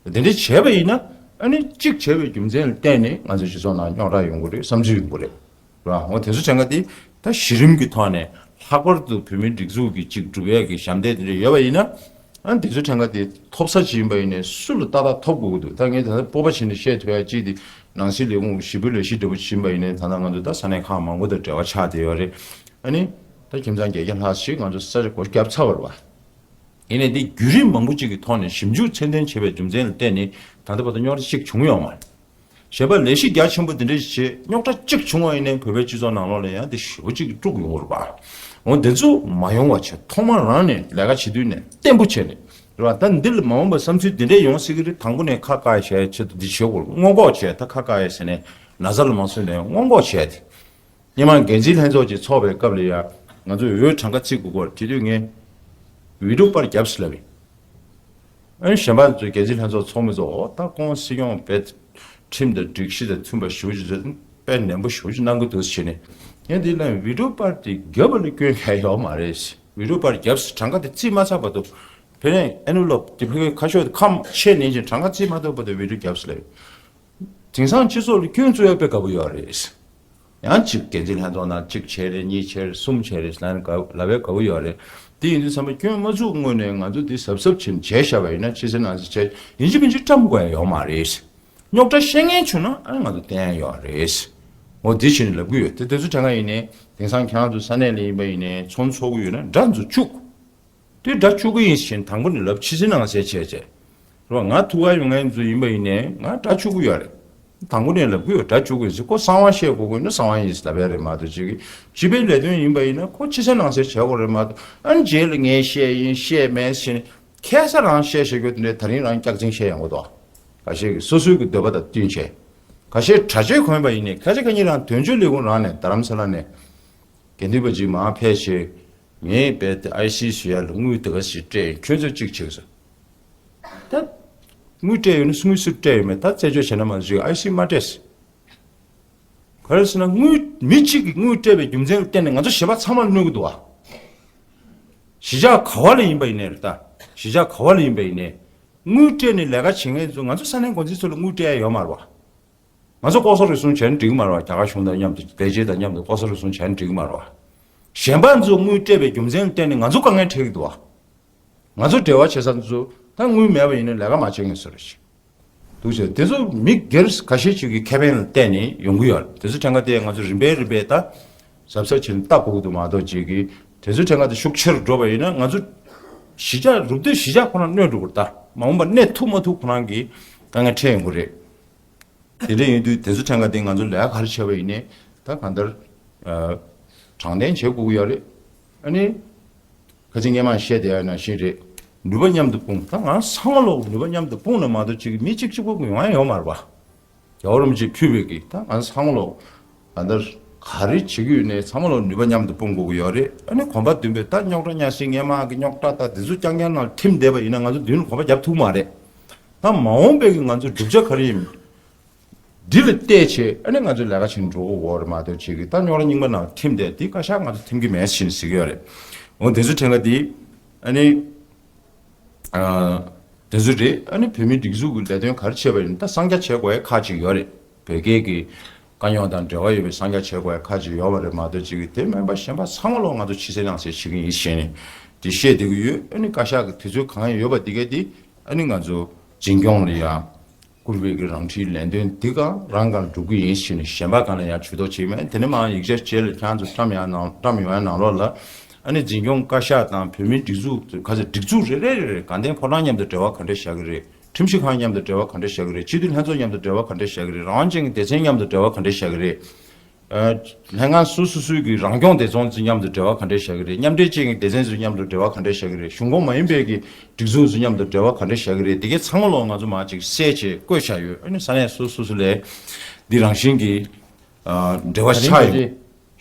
དེ་འདྲ་བྱས་པ་ཡིན་ན་ཨ་ནི་གཅིག་བྱས་པའི་རྒྱུ་མཚན་ལ་བརྟེན་ནས་ང་ཚོའི་སྤྱི་ཚོགས་ནང་རྙོག་དྲ་ཡོང་གི་རེད། བསམ་ཚུལ་ཡོང་གི་རེད། ར། འོ་དེ་ཚོ་གྲངས་ཀ་དེ་ད་གཞི་རིམ་གྱི་ཐོག་ནས་ལྷག་པར་དུ་བོད་མིའི་སྒྲིག་འཛུགས་ཀྱི་ཅིག་སྒྲུབ་ཡས་ཀྱི་ཞབས་འདེགས་དེ་འདྲ་ཡོད་པ་ཡིན་ན། ཨ་དེ་ཚོ་གྲངས་ཀ་དེ་ཐོབ་ས་ཅིག་ཡིན་པ་ཡིན་ནའི་སུ་ལ་ཏག་ཏག་ཐོབ་དགོས་ཀྱི་འདུག་ད་ངས་ད་ལྟ་སྤོབས་པ་བྱས་ནས་བཤད་ཐུབ་ཡ་གཅིག་དེ་ནང་སྲིད་ལས་ཁུངས་ཞི་བའི་ལས་གཞི་འདྲ་པོ་ཅིག་ཡིན་པ་ཡིན་ནའི་ད་ལྟ་ང་ཚོ་ད་ས་གནས་ཁག་མང་པོ་དང་འབྲེལ་བ་ཆགས་བསྡད་ཡོད་རེད། ཨ་ནི་ད་ཁྱིམ་ཚང་བརྒྱད་བརྒྱ་ལྷག་ཞིག་ང་ཚོ་ས་ཆ་སྒོ་བརྒྱབ་ཚར་བ་རེད་བ། ཡིན་ནའི་འདི་བརྒྱུད་རིམ་མང་པོ་ཅིག་གི་ཐོག་ནས་ཞིབ་འཇུག་ཚད་ལྡན་བྱས་པའི་རྒྱུ་མཚན་ལ་བརྟེན་ནས་ད་ལྟ་བར་དུ་རྙོག་དྲ་གཅིག་བྱུང་ཡོད་མ་རེད། གཞན་པ་ལས་གཞི་རྒྱ་ཆེན་པོ་འདི་འདྲ་ཞིག་བྱས་རྙོག་དྲ་གཅིག་བྱུང་བ་ཡིན་ནའི་བོད་པའི་སྤྱི་ཚོགས་ནང་ལོགས་ལ་ཡང་འདི་ཞེ་པོ་ཅིག་དཀྲུག་ཡོང་གི་རེད་པ། འོ་འདི་ཚོ་མ་ཡོང་བ་བྱས་ཐོག་མ་རང་ནས་ལས་ཀ་བྱེད་དུས་ནས་བརྟན་པོ་བྱས་ནས་རེད་པ། ད་འདི་ལ་མ་འོངས་པ་བསམ་ཚུལ་འདི་འདྲས་ཡོང་སྲིད་ཀྱི་རེད། དང་པོ་ནས་ཁ་བཀག་ཡ་བྱས་ཆེད་དུ་འདི་བྱེད་དགོས་རེད། སྔོན་འགོག་བྱས་ད་ཁ་བཀག་ཡ་ཟེར་ནས་ན་ཚ་ལ་མ་བཟོད་ནས་སྔོན་འགོག་བྱས་ཏེ། སྔོན་མ་འགན་འཛིན་ལྷན་ཚོགས་ཀྱི་ཚོགས་པའི་སྐབས་ལ་ཡང་ང་ཚོས་འོས་གྲངས་ཀ་བརྩི་དགོས་སྐོར་དྲིས་དུས་ངས་བི་ཌིའོ་པར་བརྒྱབ་ཟེར་ལབ་ཡིན། ཨ་ནི་གཞན་པ་ཚོས་འགན་འཛིན་ལྷན་ཚོགས་ཚོགས་མི་ཚོ་འོ་ད་ཁོང་སྲིད་སྐྱོང་བས་ཁྲིམས་དང་སྒྲིག་གཞི་དང་མཐུན་པ་ཞེ་པོ་ཅིག་བཟོས་དཔེ་ནན་པོ་ཞེ་པོ་ཅིག་གནང་གི་འདུག་ཟེར་ནས་ངས་འདི་ལ་བི་ཌིའོ་པར་དེ་བརྒྱབ་པ་ལ་སྐྱོན་གང་ཡང་ཡོད་མ་རེད། བི་ཌིའོ་པར་བརྒྱབ་ཟེར་གྲངས་ཀ་དེ་བརྩིས་མ་ཚར་བར་དུ་ཕེ་རེང་ཨེན་ཝི་ལོབ་དེ་ཕ་གིའི་ཁ་ཤོག་དེ་ཁམ་ཕྱེ་ནས་ཅིང་གྲངས་ཀ་བརྩིས་མ་ཐུབ་བར་དུ་བི་ཌིའོ་བརྒྱབ་ཟེར་ལབ་ཡོད། དེང་སང་སྤྱི་ཚོགས་ལ་སྐྱོན་བཙུགས་ཡ་དཔེ་དགའ་པོ་ཡོད་རེད། ཡང་གཅིག་འགན་འཛིན་ལྷན་ཚོགས་ནང་གཅིག་བྱས་རེད། གཉིས་བྱས་རེད། གསུམ་བྱས་རེད་ཟེར་ན་དགའ་ལབ་པའི་དགའ་པོ་ཡོད་རེད། དེ་ཡིན་དུས་ཙམ་པ་སྐྱོན་མ་བཙུགས་སྔོན་ནས་ང་ཚོ་འདི་གཟབ་གཟབ་བྱས་ནས་བྱས་བཞག་པ་ཡིན་ན་ཕྱི་གསལ་ནང་གསལ་བྱས་ཡིན་གཅིག་མིན་གཅིག་བཀྲམ་དགོས་ཡ་ཡོད་མ་རེད། རྙོག་དྲ་བཤད་མཁན་བྱུང་ན་ཨ་ང་ཚོ་བསྟན་ཡ་ཡོད་རེད། འོ་འདི་བྱས་ནས་ལབ་གི་ཡོད་དེ། དེ་ཚོ་དྲན་ག་ཡིན་ནའི་དེང་སང་ཁྱེད་རང་ཚོ་ས་གནས་ལ་ཡིན་པ་ཡིན་ནའི་ཚོགས་འདུ་ཚོགས་གི་ཡོད་ན་དགྲ་འཛུགས་བཅུག་དེ་དགྲ་བཅུག་གི་ཡིན་ཞེས་དང་པོ་ནས་ལབ། ཕྱི་གསལ་ནང་གསལ་བྱས་བྱས། རེད་བ། ང་ཐུག་ག་ཡོང་མཁན་ཚོ་ཡིན་པ་ཡིན་ནའི་ང་དགྲ་བཅུག་གི་ཡོད་རེད། དང་པོ་ནས་ལབ་གི་ཡོད། དགྲ་བཅུག་གི་ཡིན་ཟེར། ཁོ་གསང་བ་བཤད་དགོས་ཀྱི་ཡོད་ན་གསང་བ་ཡིན་ཟེར་ལབ་ཡ་རེད་མ་གཏོགས་ཅིག་གི་སྤྱི་པའི་ལས་དོན་ཡིན་པ་ཡིན་ན་ཁོ་ཕྱི་གསལ་ནང་གསལ་བྱེད་དགོས་རེད་མ་གཏོགས། ཨ་ནི་རྗེས་ལ་ངས་བཤད་ཡིན་བཤད་མེད་ཟེར་ནས་ཁ་སང་རང་བཤད་བཤད་རྒྱུ་དེ་འདྲས་ད་རིང་རང་སྐྱག་རྫུན་བཤད་ཡོང་གི་འདུག་ཁ་ཤས་ཀྱིས་སོ་སོའི་གི་འདོད་པ་དང་བསྟུན་བྱས། ཁ་ཤས་གྲྭ་ཆས་གོན་པ་ཡིན་ནའི་ཁ་ཤས་ཁ་ཉིན་རང་དོན་གཅོད་ལས་ཁུངས་རང་ནས་རྡ་རམ་ས་ལ་ནས་དགེ་འདུན་པ་ཅིག་མར་ཕེབས་བྱས། ངས་རྦད་དེ་ཨའི་སི་བཟོ་ཡ་ལ་དངུལ་དེ་ག་ཞིག་སྤྲད་ཡིན། ཁྱོད་ཚོས་གཅིག་བྱེད་ཟེར། ད་དངུལ་སྤྲད་ཡོད་ན་དངུལ་སུས་སྤྲད་ཡོད་མེད་ད་རྩད་གཅོད་བྱས་ན་མ་གཞི་ཨའི་སི་མ་སྤྲད་ཟེར། ག་རེ་ཟེར་ན། དངུལ་མི་གཅིག་གིས་དངུལ་སྤྲད་པའི་རྒྱུ་མཚན་ལ་བརྟེན་ནས་ང་ཚོ་གཞན་པ་ཚང་མ་གནོད་ཀྱི་འདུག་བ། གཞིས་ཆགས་ག་བ་ལ་ཡིན་པ་ཡིན་ནའི་རེད་ད། གཞིས་ཆགས་ག་བ་ལ་ཡིན་པ་ཡིན་ནའི། དངུལ་སྤྲད་ནས་ལས་ཀ་བྱེད་མཁན་ཚོ་ང་ཚོ་ས་གནས་འགོ་འཛིན་ཚོ་ལ་དངུལ་སྤྲད་ཡ་ཡོད་མ་རེད་བ། ང་ཚོ་ལྐོག་ཟ་རུལ་སུངས་བྱས་ན་འགྲིག་གི་མ་རེད་བ། རྒྱ་གར་གཞུང་དང་མཉམ་དུ་ལས་བྱེད་དང་མཉམ་དུ་ལྐོག་ཟ་རུལ་སུངས་བྱས་ན་འགྲིག་གི་མ་རེད་བ། གཞན་པ་ཚོ་དངུལ་སྤྲད་པའི་རྒྱུ་མཚན་ལ་བརྟེན་ནས་ང་ཚོ་དཀའ་ངལ་འཕྲད་ཀྱི་འདུག་བ། ང་ཚོ་འབྲེལ་བ་བྱེད་ས་ཚོ་ད་དངུལ་མེད་པ་ཡིན་ན་ལས་ཀ་མ་བྱེད་མཁན་ཚོ་རེད་ཤག་འདུག་ཟེར། དེ་ཚོ་མི་སྒེར་ཁ་ཤས་ཅིག་གི་ཁེ་ཕན་ལ་བརྟེན་ནས་ཡོང་གི་ཡོད་རེད། དེ་ཚོ་ཐད་ཀ་དེ་ང་ཚོ་རིམ་པས་རིམ་པས་ད་གཟབ་གཟབ་བྱས་ནས་ལྟ་དགོས་ཀྱི་འདུག་མ་གཏོགས་ཅིག་གིས་དེ་ཚོའི་ཐད་ཀ་དེ་ཤུགས་ཆེ་རུ་འགྲོ་བ་ཡིན་ན་ང་ཚོ་གཞིས་ཆགས་རུབ་སྡུད་གཞིས་ཆགས་ཁོ་ན་གནོད་འགྲོ་གི་རེད། ད་མ་འོངས་པ་གནས་ཐུབ་མ་ཐུབ་ཁོ་རང་གི་དཀའ་ངལ་འཕྲད་ཡོང་གི་རེད། དེ་འདྲ་ཡིན་དུས་དེ་ཚོ་ཐད་ཀ་དེ་ང་ཚོ་ལས་ཀ་ག་རེ་བྱས་པ་ཡིན་ནའི་ད་གང་ལྟར་ཨ་དྲང་བདེན་བྱེད་དགོས་ཀྱི་ཡོད་རེད། ཨ་ནི་ཁ་ཅིག་སྔས་མ་བཤད་བསྡད་ཡ་ནང་བཞིན་རེད། ནུས་པ་མཉམ་དུ་སྤུངས། ད་ང་ཚང་མ་ལོག་ནུས་པ་མཉམ་དུ་སྤུངས་ན་མ་གཏོགས་ཅིག་མི་གཅིག་གཅིག་པོ་ཡོང་ཡ་ཡོད་མ་རེད་པ། རྒྱལ་བ་རིན་པོ་ཆེས་ཕུལ་བའི་གི་ད་ང་ཚང་མ་ལོག་གང་ལྟར་ག་རེ་བྱེད་ཀྱི་ཡོད་ནའི་ཚང་མ་ལོག་ནུས་པ་མཉམ་དུ་སྤུངས་དགོས་ཀྱི་ཡོད་རེད། ཨ་ནི་གོམ་པ་མདུན་སྤོས་ད་རྙོག་དྲ་སྔ་ཕྱི་སྔས་མ་གི་རྙོག་དྲ་ད་དེ་ཚོ་རྐྱང་རྐྱང་ནང་ཐིམ་བསྡད་པ་ཡིན་ན་ང་ཚོ་མདུན་ལ་གོམ་པ་རྒྱབ་ཐུབ་མ་རེད། ད་མ་འོངས་པའི་གི་ང་ཚོ་བསྒྲུབ་བྱ་ག་རེ་ཡིན། འདི་ལ་བལྟས་བྱས་ཨ་ནི་ང་ཚོ་ལས་ཀ་བྱེད་འགྲོ་དགོས་རེད་མ་གཏོགས་ཅིག་གི་ད་རྙོག་དྲ་རྙིང་པ་ནང་ཐིམ་བསྡད་དེ་བཀའ་ཤག་ང་ཚོ་ཐིམ་གི་མེད་ཟེར་ཟེར་གི་ཡོད་རེད། འོ་དེ་ཚོ་དྲན་ག་དེ་ཨ་ནི་ཨ་དེ་ཚོ་རེད། ཨ་ནི་བོད་མིའི་སྒྲིག་འཛུགས་ཀྱི་ལས་དོན་ག་རེ་བྱས་པ་ཡིན་ད་གསང་རྒྱ་བྱེད་དགོས་ཡ་ཁག་ཅིག་ཡོད་རེད། བོད་སྐད་ཀྱི་དཀའ་རྙོག་དང་འབྲེལ་བ་ཡོད་པའི་གསང་རྒྱ་བྱེད་དགོས་ཡ་ཁག་ཅིག་ཡོད་པ་རེད་མ་གཏོགས་ཅིག་གི་དེ་མིན་པ་གཞན་པ་ཚང་མ་ལོག་ང་ཚོ་ཕྱི་གསལ་ནང་གསལ་བྱེད་ཀྱི་ཡིན་ཞེས་ནས་དེ་བཤད་བསྡད་ཀྱི་ཡོད། ཨ་ནི་བཀའ་ཤག་གི་དུས་ཚོད་གང་ཡོད་པ་དེ་ག་དེ་ཨ་ནི་ང་ཚོ་འཛིན་སྐྱོང་ལ་ཡ། བསྐུར་བའི་གི་རང་འཁྲིའི་ལས་དོན་འདི་ག་རང་གང་སྒྲུབ་ཀྱི་ཡིན་ཞེས་ནས་གཞན་པ་གང་ལ་ཡང་ཇུས་གཏོགས་བྱེད་མེད། དེ་ནས་མར་ཡིག་ཆ་རྗེས་ལ་ཁྱེད་རང་ཚོ་བཀྲམ་ཡང་ནང་བཀྲམ་ཡོང་ཡ་ནང་ལོགས་ལ་ཨ་ནི་འཛིན་སྐྱོང་བཀའ་ཤག་དང་བོད་མིའི་སྒྲིག་འཛུགས་ཁ་ཚ་སྒྲིག་འཛུགས་རེ་རེ་རེ་རེ་དགའ་ལྡན་ཕོ་བྲང་མཉམ་དུ་འབྲེལ་བ་ག་འདྲ་བཞག་གི་རེད། ཁྲིམས་ཞིབ་ཁང་མཉམ་དུ་འབྲེལ་བ་ག་འདྲ་བཞག་གི་རེད། སྤྱི་འཐུས་ལྷན་ཚོགས་མཉམ་དུ་འབྲེལ་བ་ག་འདྲ་བཞག་གི་རེད། རང་དབང་ཅན་གྱི་སྡེ་ཚན་མཉམ་དུ་འབྲེལ་བ་ག་འདྲ་བཞག་གི་རེད། ལྷན་ཁང་སོ་སོ་སོའི་གི་རང་སྐྱོང་སྡེ་ཚན་ཚོ་མཉམ་དུ་འབྲེལ་བ་ག་འདྲ་བཞག་གི་རེད། མཉམ་འབྲེལ་ཅན་གྱི་སྡེ་ཚན་ཚོ་མཉམ་དུ་འབྲེལ་བ་ག་འདྲ་བཞག་གི་རེད། གཞུང་ཁོངས་མ་ཡིན་པའི་གི་སྒྲིག་འཛུགས་ཚོ་མཉམ་དུ་འབྲེལ་བ་ག་འདྲ་བཞག་གི་རེད། དེ་གའི་ཚང་མ་ལོག་ང་ཚོ་མར་ཅིག་གསལ་བྱས་བཀོད་བཞག་ཡོད། ཨ་ནི་ས་གནས་སོ་སོ་སོ་ལས་འདི་རང་བཞིན་གྱི་འབྲེལ་བ་ཆགས་ཡོད།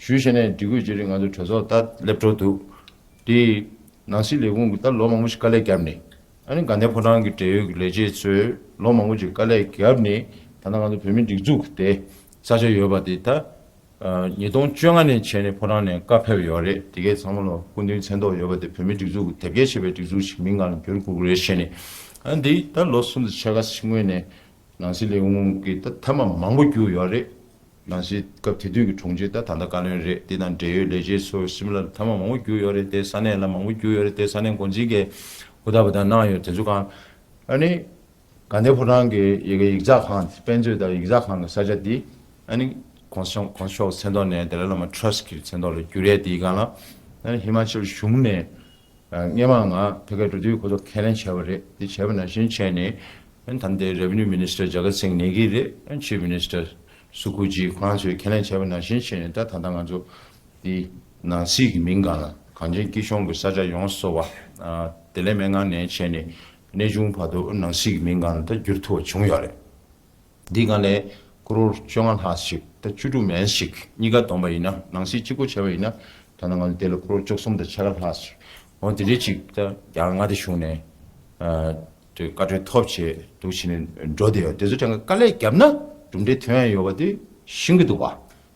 ཞུས་བྱས་ནས་འབྲི་དགོས་ཅི་རེད། ང་ཚོ་གྲོས་ཚོགས་ད་སླེབས་འགྲོ་འདུག་དེ་ནང་སྲིད་ལས་ཁུངས་ཀྱི་ད་ལོ་མང་པོ་ཞིག་དཀའ་ལས་བརྒྱབ་ནས། ཨ་ནི་དགའ་ལྡན་ཕོ་བྲང་གི་འབྲེལ་ཡོད་ཀྱི་ལས་བྱེད་ཚོས་ལོ་མང་པོ་ཅིག་དཀའ་ལས་བརྒྱབ་ནས་ད་ལྟ་ང་ཚོ་བོད་མིའི་སྒྲིག་འཛུགས་དེ་ས་ཆ་ཡོད་པ་དེ་ད་ཉིས་སྟོང་བཅོ་ལྔ་ནས་བྱས་ནས་ཕོ་བྲང་ནས་བཀའ་ཕེབས་ཡོད་རེད། དེ་གའི་ཚང་མ་ལོ་སྐུ་མདུན་མཚན་ཐོག་ཡོད་པ་དེ་བོད་མིའི་སྒྲིག་འཛུགས་ཀྱི་དེབ་སྐྱེལ་བྱས་པའི་སྒྲིག་འཛུགས་ཤིག་མིང་སྒང་ལ་འགྱུར་དགོས་ཀྱི་རེད་ཞེས་ནས། ཨ་ནི་འདི་ད་ལོ་གསུམ་དང་ཕྱེད་ཀ་ཕྱི་སྔོན་ནས་ནང་སྲིད་ལས་ཁུངས་ཀྱི་ད་མཐའ་མ་མང་པོ་བརྒྱུད་ཡོད་རེད། ནང་སྲིད་སྐབས་དེ་དུས་ཀྱི་དྲུང་ཆེ་ད་ད་ལྟ་བཀའ་བློན་རེད། དེ་དང་འབྲེལ་ཡོད་ལས་བྱེད་ཚོ་སིམ་ལ་མཐའ་མ་མང་པོ་བརྒྱུད་ཡོད་རེད། དེ་ས་གནས་ལ་མང་པོ་བརྒྱུད་ཡོད་རེད། དེ་ས་གནས་འགོ་འཛིན་གྱི་ཧུར་ཐག་པ་དང་གནང་ཡོད། དེ་ཚོ་གང་ཨ་ནི་དགའ་ལྡན་ཕོ་བྲང་གི་ཡི་གེ་ཡིག་ཚགས་ཁང་དཔེ་མཛོད་དང་ཡིག་ཚགས་ཁང་གི་ས་ཆ་འདི་ཨ་ནི་གོང་ས་མཆོག་གོང་ས་མཆོག་མཚན་ཐོག་ནས་ཏཱ་ལའི་བླ་མ་ཊྲ་སི་ཊི་གི་མཚན་ཐོག་ལ་བསྒྱུར་ཡས་དེའི་སྒང་ལ་ཨ་ནི་ཧི་མ་ཅལ་གཞུང་ནས་སྔས་མ་ང་ཕ་གིར་འགྲོ་དུས་ཁོ་ཚོ་ཁས་ལེན་བྱས་པ་རེད། དེ་བྱས་པ་ནང་བཞིན་བྱས་ནས་ཨ་ནི་ད་ལྟའི་Revenue Minister Jagat Singh Negi རེད། ཨ་ནི་Chief Minister Sukhu Ji ཁོ་རང་ཚོས་ཁས་ལེན་བྱས་པ་ནང་བཞིན་བྱས་ནས་ད་ད་ལྟ་ང་ཚོ་འདི་ནང་སྲིད་ཀྱི་མིང་སྒང་ལ་གངས་ཅན་སྐྱིད་གཤོངས་ཀྱི་ས་ཆ་ཡོངས་སུ་རྫོགས་པ་བདེ་ལེགས་སྨན་ཁང་ནས་བྱས་ནས་གནས་ཆུང་བར་དུ་ནང་སྲིད་ཀྱི་མིང་སྒང་ལ་ད་བསྒྱུར་ཐུབ་པ་བྱུང་ཡོད་རེད། འདི་སྒང་ལས་ཀོ་རོར་བཅོ་ལྔ་ལྷག་ཞིག་ད་བཅུ་དྲུག་མན་ཞིག་གཉིས་ཀ་བསྡོམས་པ་ཡིན་ན་ནང་སྲིད་གཅིག་པོ་བྱས་པ་ཡིན་ན་ད་ནང་ལ་དེ་ལ་ཀོ་རོར་བཅུ་གསུམ་དང་ཕྱེད་ཀ་ལྷག་ཞིག་འོ་དེ་འདྲའི་ཅིག་ད་རྒྱ་གར་མངའ་སྡེ་གཞུང་ནས་ཨ་དེ་བཀའ་འཁྲོལ་ཐོབ་བྱས་འདུག་བྱས་ནས་འགྲོ་བསྡད་ཡོད། དེ་ཚོ་གྲངས་ཀ་དཀའ་ལས་བརྒྱབ་ན་གྲུབ་འབྲས་ཐོན་ཡ་ཡོད་པ་དེ་ཤེས་ཀྱི་འདུག་བ།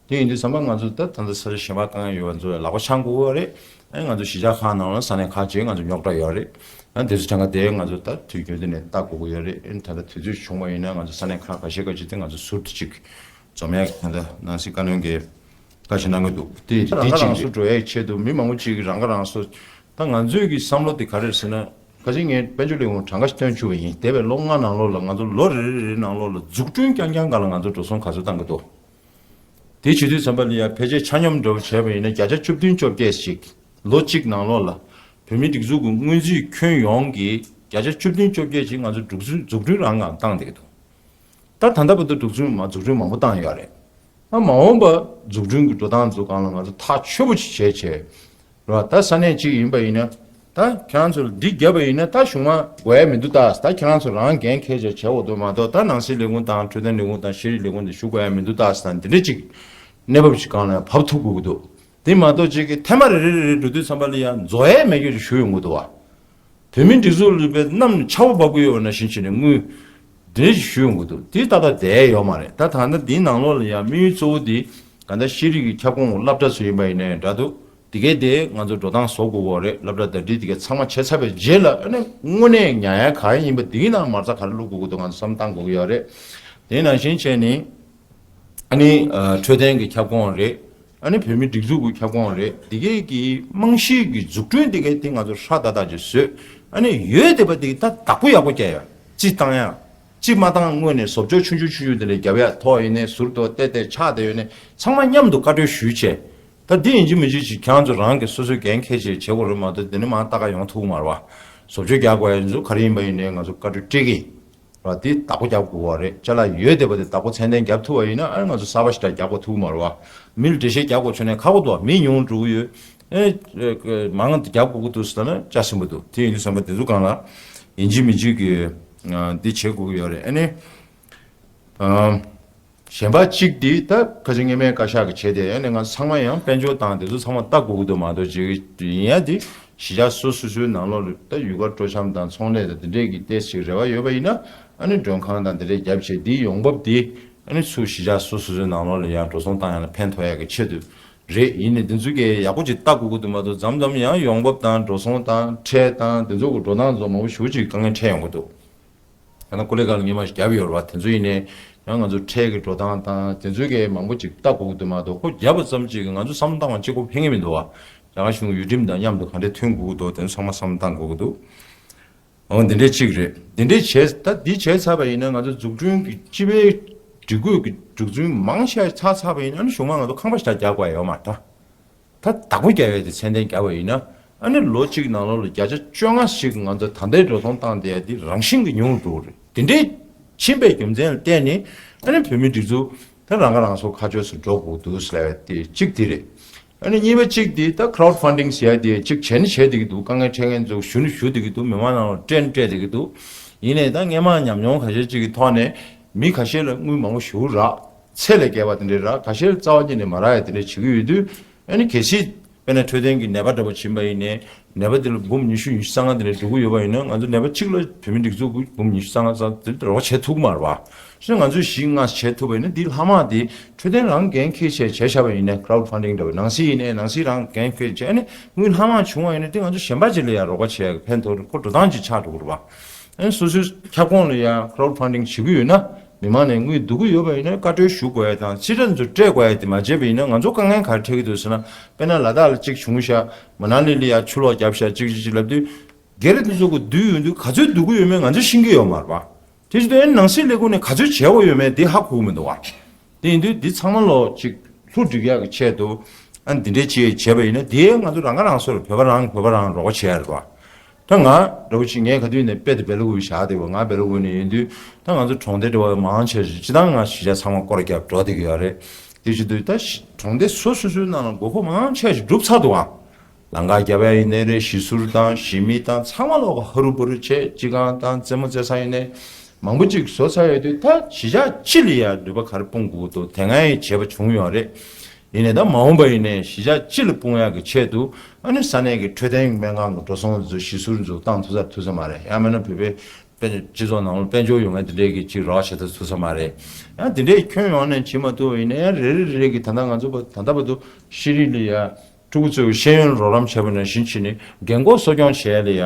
དེ་ཡིན་དུས་ཙམ་པ་ང་ཚོ་ད་ད་ལྟ་ས་ཆ་གཞན་པ་དཀའ་ངལ་ཡོད་པ་ཚོ་ལ་ལག་པ་འཆང་དགོས་པ་རེད། ཨ་ནི་ང་ཚོ་གཞིས་ཆགས་ཁག་ནང་ལ་ས་གནས་ཁག་ཅིག་ང་ཚོ་རྙོག་དྲ་ཡོད་རེད། ཨ་ནི་དེ་ཚོ་གྲངས་ཀ་དེ་ང་ཚོ་ད་དུས་རྒྱུན་དུ་ནས་ལྟ་དགོས་ཀྱི་ཡོད་རེད། ཨ་ནི་ད་ལྟ་དུས་ཚོད་བྱུང་བ་ཡིན་ན་ང་ཚོ་ས་གནས་ཁག་ཁ་ཤས་ཁ་ཤས་དེ་ང་ཚོ་ཟུར་དུ་ཅིག་འཛོམས་ཡག་གི་ད་ལྟ་ནང་སྲིད་བཀའ་བློན་གྱིས་བཀའ་ཞིག་གནང་གི་འདུག་དེ་རང་ཁ་རང་གཅིག་གསོ་རེད། འགྲོ་ཡག་ཆེད་དུ་མི་མང་པོ་ཅིག་གིས་རང་ཁ་རང་གསོ། ད་ང་ཚོའི་གི་བསམ་བློ་དེ་ག་རེ་རེད་ཟེར་ན། ཁ་ཅིག་ངས་དཔལ་འབྱོར་ལས་ཁུངས་གྲངས་ཀ་ཞིག་བཏོན་བཅུག་པ་ཡིན། འདས་པའི་ལོ་ལྔ་ནང་ལོགས་ལ་ང་ཚོ་ལོ་རེ་རེ་རེའི་ནང་ལོགས་ལ་འཛུགས་སྐྲུན་རྐྱང་རྐྱང་སྒང་ལ་ང་ཚོ་འགྲོ་སོང་ག་ཚོད་བཏང་གི་འདུག་དེ་བྱེད་དུས་ཙམ་པ་ལ་ཡ་ཕལ་ཆེར་ཆ་སྙོམས་འདྲ་བོ་བྱས་པ་ཡིན་ན་བརྒྱ་ཆ་བཅུ་བདུན་བཅོ་བརྒྱད་ཞིག་ལོ་གཅིག་ནང་ལོགས་ལ་བོད་མིའི་སྒྲིག་འཛུགས་ཀྱི་སྔོན་རྩིས་ཁྱོན་ཡོངས་ཀྱི་བརྒྱ་ཆ་བཅུ་བདུན་བཅོ་བརྒྱད་ཅིག་ང་ཚོ་འཛུགས་སྐྲུན་འཛུགས་སྐྲུན་རང་སྒང་བཏང་བསྡད་ཀྱི་འདུག་ད་ད་ལྟ་བར་དུ་འཛུགས་སྐྲུན་མ་འཛུགས་སྐྲུན་མང་པོ་བཏང་ཡོད་རེད། ད་མ་འོངས་པ་འཛུགས་སྐྲུན་གྱི་འགྲོ་སྟངས་ཚོ་སྒང་ལ་ང་ཚོ་ཐག་ཆོད་པོ་ཅིག་བྱས་བྱས། རེད་བ། ད་ས་གནས་གཅིག་ཡིན་པ་ཡིན་ན། ད་ཁྱེད་རང་ཚོ་ལ་འདི་བརྒྱབ་པ་ཡིན་ན་ད་གཞུང་མང་དགོས་ཡ་མི་འདུག་ད་ད་ཁྱེད་རང་ཚོ་རང་འགན་འཁྱེར་བྱས་བྱས་འོ་དོ་མ་གཏོགས་ད་ནང་སྲིད་ལས་ཁུངས་དང་འཕྲོད་བསྟེན་ལས་ཁུངས་དང་ཤེས་རིག་ལས་ཁུངས་དེ་ཞུ་དགོས་ཡ་མི་འདུག་ད་ཟེར་ད་འདི་འདྲ་ཅིག་གནས་བབ་ཅིག་སྒང་ལ་ཡང་བབས་ཐུབ་དགོས་ཀྱི་འདུག་དེ་མ་གཏོགས་ཅིག་གི་ཐེངས་མ་རེ་རེ་རེ་རེ་འགྲོ་དུས་ཙམ་པ་ལ་ཡང་རྫོགས་ཡ་མེད་རྒྱུ་ཞིག་ཞུ་ཡོང་གི་འདུག་བ། བོད་མིའི་སྒྲིག་འཛུགས་ལ་དཔེ་གནམ་ནས་ཆར་པ་འབབ་ཀྱི་ཡོད་པ་ནང་བཞིན་བྱས་ནས་དངུལ་ དེ་འདྲ་ཞིག་ཞུ་ཡོང་གི་འདུག་དེ་ཏག་ཏག་བསྡད་ཡོད་མ་རེད། ད་ད་ལྟ་འདིའི་ནང་ལོགས་ལ་ཡང་དམིགས་ཡུལ་གཙོ་བོ་དེ་ག་འདྲ་ཤེས་རིག་གི་ཁྱབ་ཁོངས་སློབ་གྲྭ་ཚོ་ཡིན་པ་ཡིན་ནའི་འདྲ་འདུག་དེ་གའི་དེ་ང་ཚོ་འགྲོ་སྟངས་བཟོ་དགོས་པ་རེད། སློབ་གྲྭ་ཟླ་སྒྲིལ་དེ་གའི་ཚང་མ་བྱས་ཚར་བའི་རྗེས་ལ་ཨ་ནི་དངོས་གནས་ཉར་ཡ་ག་ཡིན་པ་དེ་གའི་ནང་མ་རྩ་ག་རེ་བླུག་དགོས་ཀྱི་འདུག་ང་ཚོ་བསམ་བཏང་དགོས་ཀྱི་ཡོད་རེད། དེ་ནང་བཞིན་བྱས་ནས་ཨ་ནི་འཕྲོད་བསྟེན་གྱི་ཁྱབ་ཁོངས་རེད། ཨ་ནི་བོད་མིའི་སྒྲིག་འཛུགས་ཀྱི་ཁྱབ་ཁོངས་རེད། དེ་གའི་གི་རྨང་གཞིའི་གི་འཛུགས་སྐྲུན་དེ་གའི་དེ་ང་ཚོ་ཧྲ་ཏག་ཏག་ཅིག་བཟོས། ཨ་ནི་ཡོད་བསྡད་པ་དེ་གི་ད་བདག་པོ་ཡག་པོ་རྒྱག་ཡ། སྤྱི་བཏང་ཡ། སྤྱི་མ་བཏང་སྔོན་ནས་བཟོ་བཅོས་ཆུང་ཆུང་ཆུང་ཆུང་དེ་འདྲ་རྒྱབ་ཡ། ཐོག་ཡིན་ནའི་ཟུར་དུ་བལྟས་བལྟས་ཆགས་བསྡད་ཡོད་ནའི་ཚང་མ་མཉམ་དུ་བཀའ་འཁྲོལ་ཞུས་བྱས། ད་འདི་ཡིན་གཅིག་མིན་གཅིག་ཅིག་ཁྱེད་རང་ཚོ་རང་གི་སོ་སོའི་འགན་འཁྱེར་བྱས་བྱེད་དགོས་རེད་མ་གཏོགས་དེ་ནི་མ་ལྟ་ག་ཡོང་ཐུབ་ཀྱི་མ་རེད་བ། བཟོ་བཅོས་རྒྱག་དགོས་ཡ་ཡིན་ཚུལ་ག་རེ་ཡིན་པ་ཡིན་ནའི་ང་ཚོ་བཀའ་འཁྲོལ་སྤྲད་ཀྱི་ཡིན་བ། དེ་བདག་པོ་རྒྱག་དགོས་པ་རེད། ཅ་ལག་ཡོད་བསྡད་པ་དེ་བདག་པོ་ཚད་ལྡན་རྒྱབ་ཐུབ་པ་ཡིན་ན་ཨ་ནི་ང་ཚོ་གསར་པ་ཞིག་ད་རྒྱག་དགོས་ཐུབ་ཀྱི་མ་རེད་བ། མི་ལ་འགྲེལ་བཤད་རྒྱག་དགོས་བྱུང་ནའི་ཁག་པོ་འདུག་བ། མི་ཉུང་འགྲོ་གི་ཡོད། ཨེ། མང་རྒྱབ་དགོས་ཀྱི་འདུག་ཟེར་ན་ཅག་ཟིན་པ་འདུག་དེ་ཡིན་དུས་ཙམ་པ་དེ་ཚོ་སྒང་ལ་ཡིན་གཅིག་མིན་གཅིག་གི་འདི་བྱེད་དགོས་ཀྱི་ཡོད་རེད། ཨ་ནི་གཞན་པ་གཅིག་དེ་ད་ཁ་ཆེ་སྔོན་མའི་བཀའ་ཤག་གི་བྱས་ཏེ་ཨ་ནི་ང་ཚང་མ་ཡང་དཔལ་འབྱོར་དང་དེ་ཚོ་ཚང་མ་ལྟ་དགོས་ཀྱི་འདུག་མ་གཏོགས་ཅིག་ཡིན་ཡ་དེ་གཞིས་ཆགས་སོ་སོ་སོའི་ནང་ལོགས་ལ་ད་ཡུལ་སྐོར་སྤྲོ་འཆམ་དང་ཚོང་ལས་དང་དེ་འདྲས་ཀྱི་ཏོག་ཙམ་རེ་བ་ཡོད་པ་ཡིན་ན་ཨ་ནི་མགྲོན་ཁང་དང་དེ་འདྲས་རྒྱབ་བྱས་དེའི་ཡོང་འབབ་དེ་ཨ་ནི་ཚུར་གཞིས་ཆགས་སོ་སོ་སོའི་ནང་ལོགས་ལ་ཡང་འགྲོ་སོང་བཏང་ཡ་ལ་ཕན་ཐོགས་ཡ་གི་ཆེད་དུ། རེད། ཡིན་ནའི་འདི་ཚོ་གས་ཡག་པོ་ཅིག་ལྟ་དགོས་ཀྱི་འདུག་མ་གཏོགས་མཚམས་མཚམས་ཡང་ཡོང་འབབ་དང་འགྲོ་སོང་དང་ཁྲལ་དང་འདི་ཚོ་གི་འགྲོ་སྟངས་ཚོ་མང་པོ་ཞེ་པོ་ཅིག་དཀའ་ངལ་འཕྲད་ཡོང་གི་འདུག་ད་ནི་ཀོ་ལི་གྷལ་ལ་སྔོན་མ་ཞིག་བརྒྱབ་ཡོད་རེད་བ། དེ་ཚོ་ཡིན་ནའི་ཡང་ང་ཚོ་ཁྲལ་གྱི་འགྲོ་སྟངས་དང་དེ་ཚོ་གས་མང་པོ་ཅིག་ལྟ་དགོས་ཀྱི་འདུག་མ་གཏོགས་ཁོ་བརྒྱབ་པ་ཙམ་ཅིག་གིས་ང་ཚོ་བསམ་བློ་བཏང་བ་གཅིག་པོ་ཕན་གྱི་མི་འདུག་བ། རྒྱ་གར་གཞུང་ཡུལ་ཁྲིམས་དང་མཉམ་དུ་ག་འདྲས་མཐུན་དགོས་ཀྱི་འདུག་དེ་ཚོ་ཚང་མ་བསམ་བློ་བཏང་དགོས་ཀྱི་འདུག་འོ་འདི་འདྲས་གཅིག་རེད། འདི་འདྲས་བྱས་ད་འདི་བྱས་ཚར་བ་ཡིན་ན་ང་ཚོ་འཛུགས་སྐྲུན་གྱི་སྤྱི་པའི་སྒྲིག་བཀོད་ཀྱི་འཛུགས་སྐྲུན་མང་ཆེ་ཚར་ཚར་བ་ཡིན་ན་ཨ་ནི་གཞུང་མང་ང་ཚོ་ཁང་པ་ཞིག་རྒྱག་དགོས་ཡོད་མ་རེད། ད་བདག་པོ་རྒྱག་ཡས་དེ་ཚད་ལྡན་རྒྱག་པ་ཡིན་ན་ཨ་ནི་ལོ་གཅིག་ནང་ལོགས་ལ་བརྒྱ་ཆ་བཅོ་ལྔ་ཞིག་ང་ཚོ་ད་ལྟའི་འགྲོ་སོང་བཏང་བསྡད་ཡ་འདི་རང་བཞིན་གྱི་ཉུང་རུ་འགྲོ་གི་རེད། འདི་འདྲས་ཕྱིན་པའི་རྒྱུ་མཚན་ལ་བརྟེན་ནས་ཨ་ནི་བོད་མིའི་སྒྲིག་འཛུགས་ད་རང་ཁ་རང་གསོ་ཁ་ཕྱོགས་སུ་འགྲོ་དགོས་འདུག་ཟེར་བ་དེ་གཅིག་དེ་རེད། ཨ་ནི་གཉིས་པ་གཅིག་དེ་ད་crowd funding ཟེར་ཡ་དེ་གཅིག་བྱས་ནི་བྱས་བསྡད་ཀྱི་འདུག་དཀའ་ངལ་འཕྲད་མཁན་ཚོ་ཞུ་ནི་ཞུ་བསྡད་ཀྱི་འདུག་མི་མང་ནང་ལ་སྤྲད་ནི་སྤྲད་བསྡད་ཀྱི་འདུག་ཡིན་ནའི་ད་སྔོན་མ་ཉམས་མྱོང་ཁ་ཤས་ཅིག་གི་ཐོག་ནས་མི་ཁ་ཤས་ལ་དངུལ་མང་པོ་ཞེ་པོ་རག་ཚད་ལས་བརྒལ་བ་དེ་འདྲས་རག་ཁ་ཤས་ལ་རྩ་བ་ཉིད་ནས་མ་རག་ཡ་དེ་འདྲས་བྱེད་ཀྱི་ཡོད་དུས། ཨ་ནི་གལ་སྲིད་དཔེར་ན་འཕྲོད་བསྟེན་གྱི་ནད་པ་འདྲ་པོ་ཕྱིན་པ་ཡིན་ནའི་ནད་པ་དེ་ལ་འབུམ་ཉི་ཤུ་ཉི་ཤུ་རྩ་ལྔ་དེ་འདྲས་འགྲོ་གི་ཡོད་པ་ཡིན་ན་ང་ཚོ་ནད་པ་གཅིག་ལ་བོད་མི་སྒྲིག་འཛུགས་ཀྱིས་འབུམ་ཉི་ཤུ་རྩ་ལྔ་ཙམ་དེ་རོགས་བྱེད་ཐུབ་ཀྱི་མ་རེད་བ། སོ་ང་ཚོས་བཞི་ལྔ་བྱེད་ཐུབ་པ་ཡིན་ན་འདི་ལྷག་མ་དེ་འཕྲོད་བསྟེན་རང་འགན་འཁྱེར་བྱས་བྱས་བཞག་པ་ཡིན་ན་crowd funding འདྲ་པོ་ནང་སྲིད་ཡིན་ནའི་ནང་སྲིད་རང་འགན་འཁྱེར་བྱས་ཨ་ནི་དངུལ་ལྷག་མ་བྱུང་བ་ཡིན་ན་དེ་ང་ཚོ་གཞན་པ་ཅིག་ལ་ཡང་རོགས་པ་བྱེད་ཡག་གི་ཕན་ཐོགས་ཁོ་འགྲོ་སྟངས་ཅིག་ཆགས་འགྲོ་གི་རེད་བ། ཨ་ནི་སོ་སོའི་ཁྱབ་ཁོངས་ལ་ཡང་crowd funding བྱེད་ཀྱི་ཡོད་ན་མི་མང་ནས་དངུལ་བསྡུ་གི་ཡོད་པ་ཡིན་ན་བཀའ་འཁྲོལ་ཞུ་དགོས་ཡ་དང་ཕྱི་དྲགས་ཚོ་སྤྲད་དགོས་ཡ་དེ་མ་བྱས་པ་ཡིན་ན་ང་ཚོ་དཀའ་ངལ་ག་རེ་འཕྲད་ཀྱི་འདུག་ཟེར་ན་དཔེར་ན་ལ་དྭགས་ལ་གཅིག་བྱུང་ཤག་མ་ན་ལི་ལ་ཡ་ཆུ་ལོག་བརྒྱབ་ཤག་གཅིག་གཅིག་གཅིག་ལབ་དུས། སྒེར་དེ་ཚོ་གི་བསྡུས་ཡོང་དུས་ག་ཚོད་བསྡུ་གི་ཡོད་མེད་ང་ཚོས་ཤེས་ཀྱི་ཡོད་མ་རེད་པ། དེ་བྱེད་དུས་ཨ་ནི་ནང་སྲིད་ལས་ཁུངས་ནས་ག་ཚོད་བྱས་དགོས་ཡོད་མེད་དེ་ཧ་གོ་གི་མི་འདུག་བ། དེ་ཡིན་དུས་འདི་ཚང་མ་ལོག་ཅིག་ལྷུ་སྒྲིག་ཡག་གི་ཆེད་དུ་ཨ་ནི་འདི་འདྲས་ཅིག་བྱས་པ་ཡིན་ན་དེ་ང་ཚོ་རང་ཁ་རང་གསོ་ལ་བོད་པ་རང་བོད་པ་རང་རོགས་པ་བྱས་ཡ་རེད་པ། ད་ང་འདྲ་བོ་ཅིག་ངས་ག་དུས་ནས་དཔེ་དེ་སྦེལ་ཀོབ་བཞག་བསྡད་པ་ང་སྦེལ་ཀོབ་ནས་ཡིན་དུས་ད་ང་ཚོ་གྲོང་སྡེ་འདྲ་བ་མང་ཆེ་ཞིག་སྤྱི་བཏང་ང་གཞིས་ཆགས་ཚང་མ་སྐོར་རྒྱབ་འགྲོ་བསྡད་ཀྱི་ཡོད་རེད། དེ་བྱེད་དུས་ད་གྲོང་སྡེ་སོ་སོ་སོའི་ནང་ལ་དགོས་མཁོ་མང་ཆེ་ཞིག་གྲུབ་ཚར་འདུག་ཨ། ལམ་ཁ་བརྒྱབ་ཡ་ཡིན་ནའི་རེད། གཞིས་ཟུར་དང་གཞིས་མི་དང་ཚང་མ་ལོག་ག་ཧ་རུ་བ་རུ་བྱས་སྤྱི་ཁང་དང་རྩེད་མོ་རྩེ་ས་ཡིན་ནའི་མང་པོ་ཅིག་བཟོ་ཚར་ཡོད་དུས་ད་གཞིས་ཆགས་སྤྱི་ལ་ཡ་ནུས་པ་ག་རེ་སྤུངས་དགོས་འདུག་དེ་སྔ་ཡི་བྱས་པ་བྱུང་ཡོད་རེད། ཡིན་ནའི་ད་མ་འོངས་པ་ཡིན་ནའི་གཞིས་ཆགས་སྤྱི་ལ་སྤུངས་ཡག་གི་ཆེད་དུ་ཨ་ནི་ས་གནས་ཀྱི་འཕྲོད་བསྟེན་སྨན་ཁང་གི་འགྲོ་སོང་ཚོ་གཞིས་ཟུར་ཚོ་བཏང་ཐུབ་ས་ཐུབ་ས་མ་རེད། ཡང་མིན་ན་བོད་པའི་དཔལ་འབྱོར་སྤྱི་ཚོགས་ནང་ལ་དཔལ་འབྱོར་ཡོང་མཁན་དེ་འདྲས་ཀྱི་ཅིག་རོགས་བྱེད་ཐབས་ཐུབ་ས་མ་རེད། ཡང་དེ་འདྲས་ཁྱོན་ཡོངས་ནས་བྱེད་མ་ཐུབ་པ་ཡིན་ན་ཡང་རེ་རེ་རེ་རེ་གི་ད་ལྟ་ང་ཚོ་བ་ད་ལྟ་བར་དུ་ཤེས་རིག་ལ་ཡ་ཕྲུ་གུ་ཚོའི་ཤེས་ཡོན་རོགས་རམ་བྱས་པ་ནང་བཞིན་བྱས་ནས་རྒན་འཁོགས་གསོ་སྐྱོང་བྱས་ལ་ཡ་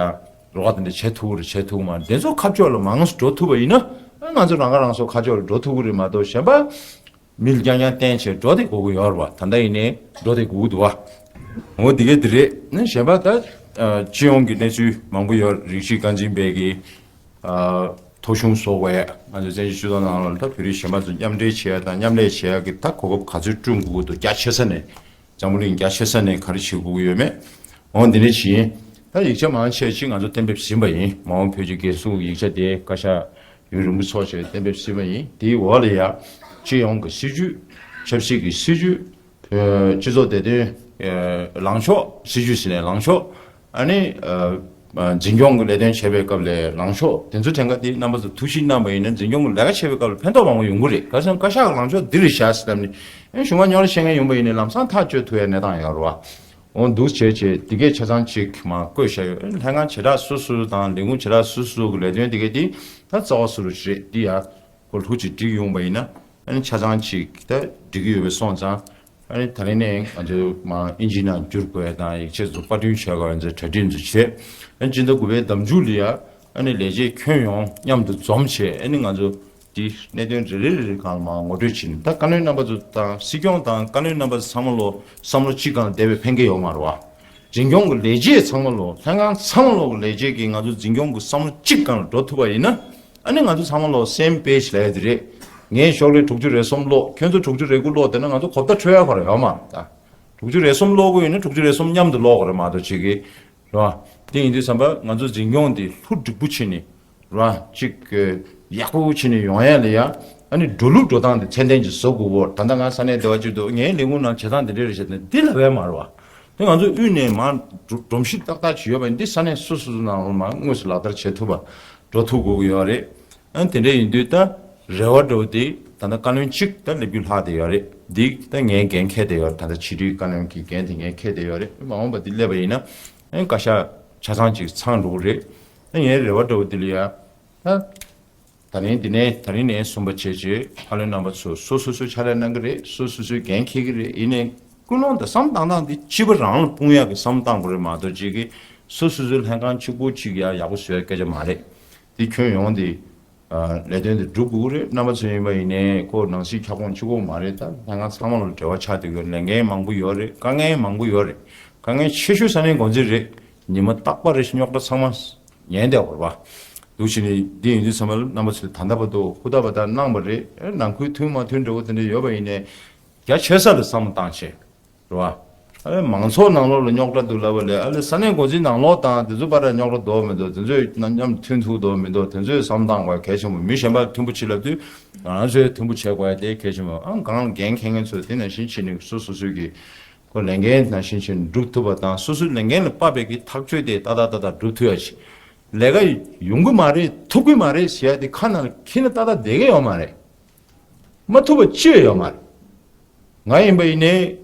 རོགས་དེ་འདྲ་བྱེད་ཐུབ་རེད་བྱེད་ཐུབ་མ་རེད། དེ་ཚོ་ཁ་ཕྱོགས་ལ་མང་ཙམ་འགྲོ་ཐུབ་པ་ཡིན་ན་ང་ཚོ་རང་ཁ་རང་གསོ་ཁ་ཕྱོགས་ལ་འགྲོ་ཐུབ་ཀྱི་རེད་མ་གཏོགས་གཞན་པ་མི་ལ་རྐྱང་རྐྱང་བསྟེན་བྱས་འགྲོ་བསྡད་དགོས་ཀྱི་ཡོད་རེད་བ། ད་ལྟ་ཡིན་ནའི་འགྲོ་བསྡད་དགོས་ཀྱི་འདུག་བ། འོ་དེ་གས་དེ་རེད། ནི་གཞན་པ་ད་སྤྱི་ཡོངས་ཀྱི་གནས་ཚུལ་མང་པོ་ཡོད། རིགས་གཅིག་རྐང་འཛིན་པས་ཀྱི་ཐོ་གཞུང་བཟོ་བས་ང་ཚོ་བཙན་བྱོལ་སྤྱི་ཚོགས་ནང་ལ་ད་བོད་རིགས་གཞན་པ་ཚོ་མཉམ་འབྲེལ་བྱེད་ཡ་དང་མཉམ་ལས་བྱེད་ཡ་གི་ད་གོ་སྐབས་ག་ཚོད་བསྐྲུན་དགོས་ཀྱི་འདུག་རྒྱ་ཆེ་ས་ནས། འཛམ་བུ་གླིང་རྒྱ་ཆེ་ས་ནས་ག་རེ་བྱེད་དགོས་ཀྱི་ཡོད་མེད། འོ་འདི་འདྲ་བྱེད་ཡིན། ད་ཡིག་ཆ་མང་ཆེ་ཅིག་ང་ཚོ་གཏན་འབེབས་ཟིན་པ་ཡིན། མ་འོངས་བོད་ཀྱི་རྒྱལ་སྲུང་ཡིག་ཆ་དེ་བཀའ་ཤག་ཡུན་རིང་པོ་ཚོགས་བྱས་གཏན་འབེབས་ཟིན་པ་ཡིན། དེའི་འོག་ལ་ཡ་སྤྱི་ཡོངས་ཀྱི་སྲིད་ཇུས། ཆབ་སྲིད་ཀྱི་སྲིད་ཇུས། བོད་སྤྱི་ཚོགས་བདེ་དོན་ལངས་ཕྱོགས། སྲིད་ཇུས་ཟེར་ནས་ལངས་ཕྱོགས། ཨ་ནི་འཛིན་སྐྱོང་གི་ལས་དོན་བྱེད་པའི་སྐབས་ལ་ལངས་ཕྱོགས་དེ་ཚོ་དྲན་ག་དེ་རྣམ་པ་ཚོ་ཐུགས་ཞིབ་གནང་བ་ཡིན་ན་འཛིན་སྐྱོང་གི་ལས་ཀ་བྱེད་པའི་སྐབས་ལ་ཕན་ཐོགས་མང་པོ་ཡོང་གི་རེད། ག་ཟེར་ན་བཀའ་ཤག་གི་ལངས་ཕྱོགས་འདི་རེད་བཞག་ཟེར་ལབ་ནས་ཨ་ནི་གཞུང་པ་རྙོག་དྲ་བཤད་མཁན་ཡོང་པ་ཡིན་ནའི་ལམ་སང་ཐག་གཅོད་ཐུབ་ཡ་གནས་སྟངས་ཡོད་རེད་བ། འོ་འདུག་བྱས་བྱས་འདི་གས་ཆ་ཚང་ཅིག་མར་བཀོད་བཞག་ཡོད། ལྷན་ཁང་བྱེ་བྲག་སོ་སོ་དང་ལས་ཁུངས་བྱེ་བྲག་སོ་སོ་གི་ལས་དོན་འདི་གས་དེ་ ད་རྩ་བ་སུ་རུ་རེད་འདི་ཡ་ཁོ་ལྷུ་ཅིག་འགྲིག་ཡོང་པ་ཡིན་ན་ཨ་ནི་ཆ་ཚང་ཅིག་ད་འགྲིག་གི་ཡོད་པའི་སོང་ཙང་། ཨ་ནི་ད་རིང་ནས་ང་ཚོ་མ་ཨིན་ཇི་ནང་བསྒྱུར་དགོས་ཡ་དང་ཡིག་ཆ་ཚོ་པར་སྐྲུན་བྱ་དགོས་ཡ་ཚོ་གྲ་སྒྲིག་ཚོ་བྱས། ཨ་ནི་སྤྱི་ཟླ་དགུ་པའི་ཟླ་མཇུག་ལ་ཡ་ཨ་ནི་ལས་བྱེད་ཁྱོན་ཡོངས་མཉམ་དུ་འཛོམས་བྱས། ཨ་ནི་ང་ཚོ་འདི་གནད་དོན་རེ་རེ་རེ་རེ་སྒང་ལ་མ་ངོ་སྤྲོད་བྱས་ནས། ད་བཀའ་བློན་རྣམ་པ་ཚོ་དང་སྲིད་སྐྱོང་དང་བཀའ་བློན་རྣམ་པ་ཚོ་ཚང་མ་ལོ་བསམ་བློ་གཅིག་སྒང་ལ་བསྡད་པའི་ཕན་ཁེ་ཡོད་མ་རེད་བ། འཛིན་སྐྱོང་གི་ལས་བྱེད་ཚང་མ་ལོ་ལྷན་ཁང་ཚང་མ་ལོ་གི་ལས་བྱེད་ཀྱིས་ང་ཚོ་འཛིན་སྐྱོང་གི་བསམ་བློ་གཅིག་སྒང་ལ་འགྲོ་ཐུབ་པ་ཡིན་ན། ཨ་ནི་ང་ཚོ་ཚང་མ་ལོ་སེམ་པེ་ཇི་ལ་ཡ་དེ་རེད། ངས་ཤོག་ལེ་དྲུག་ཅུ་རེ་གསུམ་ཀློག་ཁྱོད་ཚོ་དྲུག་ཅུ་རེ་དགུ་ཀློག་དེ་ན་ང་ཚོ་གོ་བརྡ་འཕྲོད་ཡ་ག་རེ་ཡོད་མ་རེད་ད། དྲུག་ཅུ་རེ་གསུམ་ཀློག་དགོས་ཡིན་ན་དྲུག་ཅུ་རེ་གསུམ་མཉམ་དུ་ཀློག་དགོས་རེད་མ་གཏོགས་ཅིག་གི་རེད་བ། དེ་ཡིན་དུས་ཙམ་པ་ང་ཚོ་འཛིན་སྐྱོང་དེ་ལྷུ་འགྲིག་པོ་བྱས་ནས་རེད་བ། ཅིག་གི་ཡག་པོ་བྱས་ནས་ཡོང་ཡ་ལ་ཡ་ཨ་ནི་འགྲོ་ལུགས་འགྲོ་སྟངས་དེ་ཚད་ལྡན་ཅིག་བཟོ་དགོས་གོ། ད་ལྟ་ང་ས་གནས་སྡེ་བ་གཅིག་ཏུ་ངའི་ལས་ཁུངས་ནང་བྱེད་སྟངས་དེ་འདྲས་རེད་བྱས་ནས་འདི་ལབ་ཡ་མ་རེད་བ། དེ་ང་ཚོ་དབུས་ནས་མར་སྒྲོམ་གཞི་ཏག་ཏག་ཅིག་ཡོད་པ་ཡིན་འདི་ས་གནས་སོ་སོ་སོ་ནང་ལ་མར་དངོས་སུ་ལག་བསྟར་བྱེད་ཐུབ་པ་འགྲོ་ཐུབ་དགོས་ཀྱི་ཡོད་རེད། ཨ་དེ་འདྲ་ཡིན་དུས་ད་རེ་བ་འདྲ་བོ་དེ་ད་ལྟ་བཀའ་བློན་གཅིག་ད་སླེབས་རྒྱུ་ལྷག་བསྡད་ཡོད་རེད། འདི་ད་ངའི་འགན་འཁྱེར་བསྡད་ཡོད་རེད། ད་ལྟ་ཕྱི་དྲིལ་བཀའ་བློན་གྱི་འགན་དེ་ངས་འཁྱེར་བསྡད་ཡོད་རེད། མ་འོངས་པ་འདི་སླེབས་པ་ཡིན་ན་ཨ་བཀའ་ཤག་ཆ་ཚང་ཅིག་ཚང་འགྲོ་གི་རེད། ད་ངའི་རེ་བ་འདྲ་བོ་འདི་ལ་ཡ་ད་ད་རིང་འདི་ནས་ད་རིང་ནས་གསུམ་པ་བྱས་རྗེས་བཀའ་བློན་རྣམ་པ་ཚོ་སོ་སོ་སོའི་ཕྱག་ལས་གནང་གི་རེད། སོ་སོ་སོའི་འགན་འཁྱེར་གི་རེད། ཡིན་ནའི་ཀུན་སློང་དང་བསམ་བཏང་སྟངས་འདི་སྤྱི་པ་རང་ལ་དཔུང་ཡག་གི་བསམ་བཏང་དགོས་རེད་མ་གཏོགས་ཅིག་གི་སོ་སོ་སོའི་ལྷན་ཁང་གཅིག་པོ་གཅིག་ཡ་ཡག་པོ་བཟོ་ཡ་སྐད་ཆ་མ་རེད། འདི་ཁྱོན་ཡོངས་འདི་ལས་དོན་འདི་སྒྲུབ་དགོས་ཀྱི་རེད། རྣམ་པ་ཚོ་ཡིན་པ་ཡིན་ནའི་ཁོ་ནང་སྲིད་ཁྱབ་ཁོངས་གཅིག་པོ་མ་རེད། ད་ལྷན་ཁང་ཚང་མ་ལ་འབྲེལ་བ་ཆགས་བསྡད་ཡོད། ལས་འགན་མང་པོ་ཡོད་རེད། དཀའ་ངལ་མང་པོ་ཡོད་རེད། དཀའ་ངལ་ཆེ་ཤོས་ས་གནས་འགོ་འཛིན་རེད། ཉི་མ་རྟག་པར་རེ་བཞིན་རྙོག་དྲ་ཚང་མ་ཉན་བསྡད་པ་རེད་བ། འདུག་བྱས་ནས་འདི་ཡིན་དུས་ཚང་མ་ལ་རྣམ་པ་ཚོས་ད་ལྟ་བར་དུ་ཧུར་ཐག་པ་དང་གནང་བ་རེད། ནང་ཁུལ་མཐུན་མ་མཐུན་འདྲ་བོ་དེ་འདྲ་ཡོད་པ་ཡིན་ནའི་རྒྱ་ཆེ་ས་ལ་བསམ་བློ་བཏང་བྱས། རེད་བ། ཨ་ལས་མང་ཚོགས་ནང་ལོགས་ལ་རྙོག་དྲ་འདུག་ལབ་པ་ལས་ཨ་ལས་ས་གནས་འགོ་འཛིན་ནང་ལོགས་དང་དེ་ཚོ་བར་ལ་རྙོག་དྲ་འདུག་མི་འདུག་དེ་ཚོས་མཉམ་མཐུན་ཐུག་འདུག་མི་འདུག་དེ་ཚོས་བསམ་བཏང་དགོས་གལ་ཆེན་པོ། མི་གཞན་པ་མཐུན་པོ་བྱེད་ལབ་དུས་ང་རང་ཚོས་མཐུན་པོ་བྱེད་དགོས་ཡ་དེ་གལ་ཆེན་པོ། ཨ་གང་ལ་འགན་འཁྱེར་མཁན་ཚོས་དེ་ནང་བཞིན་བྱས་ནས་སོ་སོ་སོའི་གི་ཁོ་ལས་འགན་ནང་བཞིན་བྱས་ནས་སྒྲུབ་ཐུབ་པ་དང་། སོ་སོའི་ལས་འགན་ལ་དཔག་པའི་གི་ཐག་གཅོད་དེ་ཏག་ཏག་ཏག་ཏག་སྒྲུབ་ཐུབ་ཡ་ཞིག་ལས་ཀ་ཡོང་གི་མ་རེད། ཐུབ་ཀྱི་མ་རེད་ཟེར་ཡ་དེ་ཁ་ནང་ལ་འཁྱེར་ན་ཏག་ཏག་བསྡད་ཀྱི་ཡོད་མ་རེད། མ་ཐུབ་པ་ཅི་ཡང་ཡོད་མ་རེད། ང་ཡིན་པ་ཡིན་ནའི་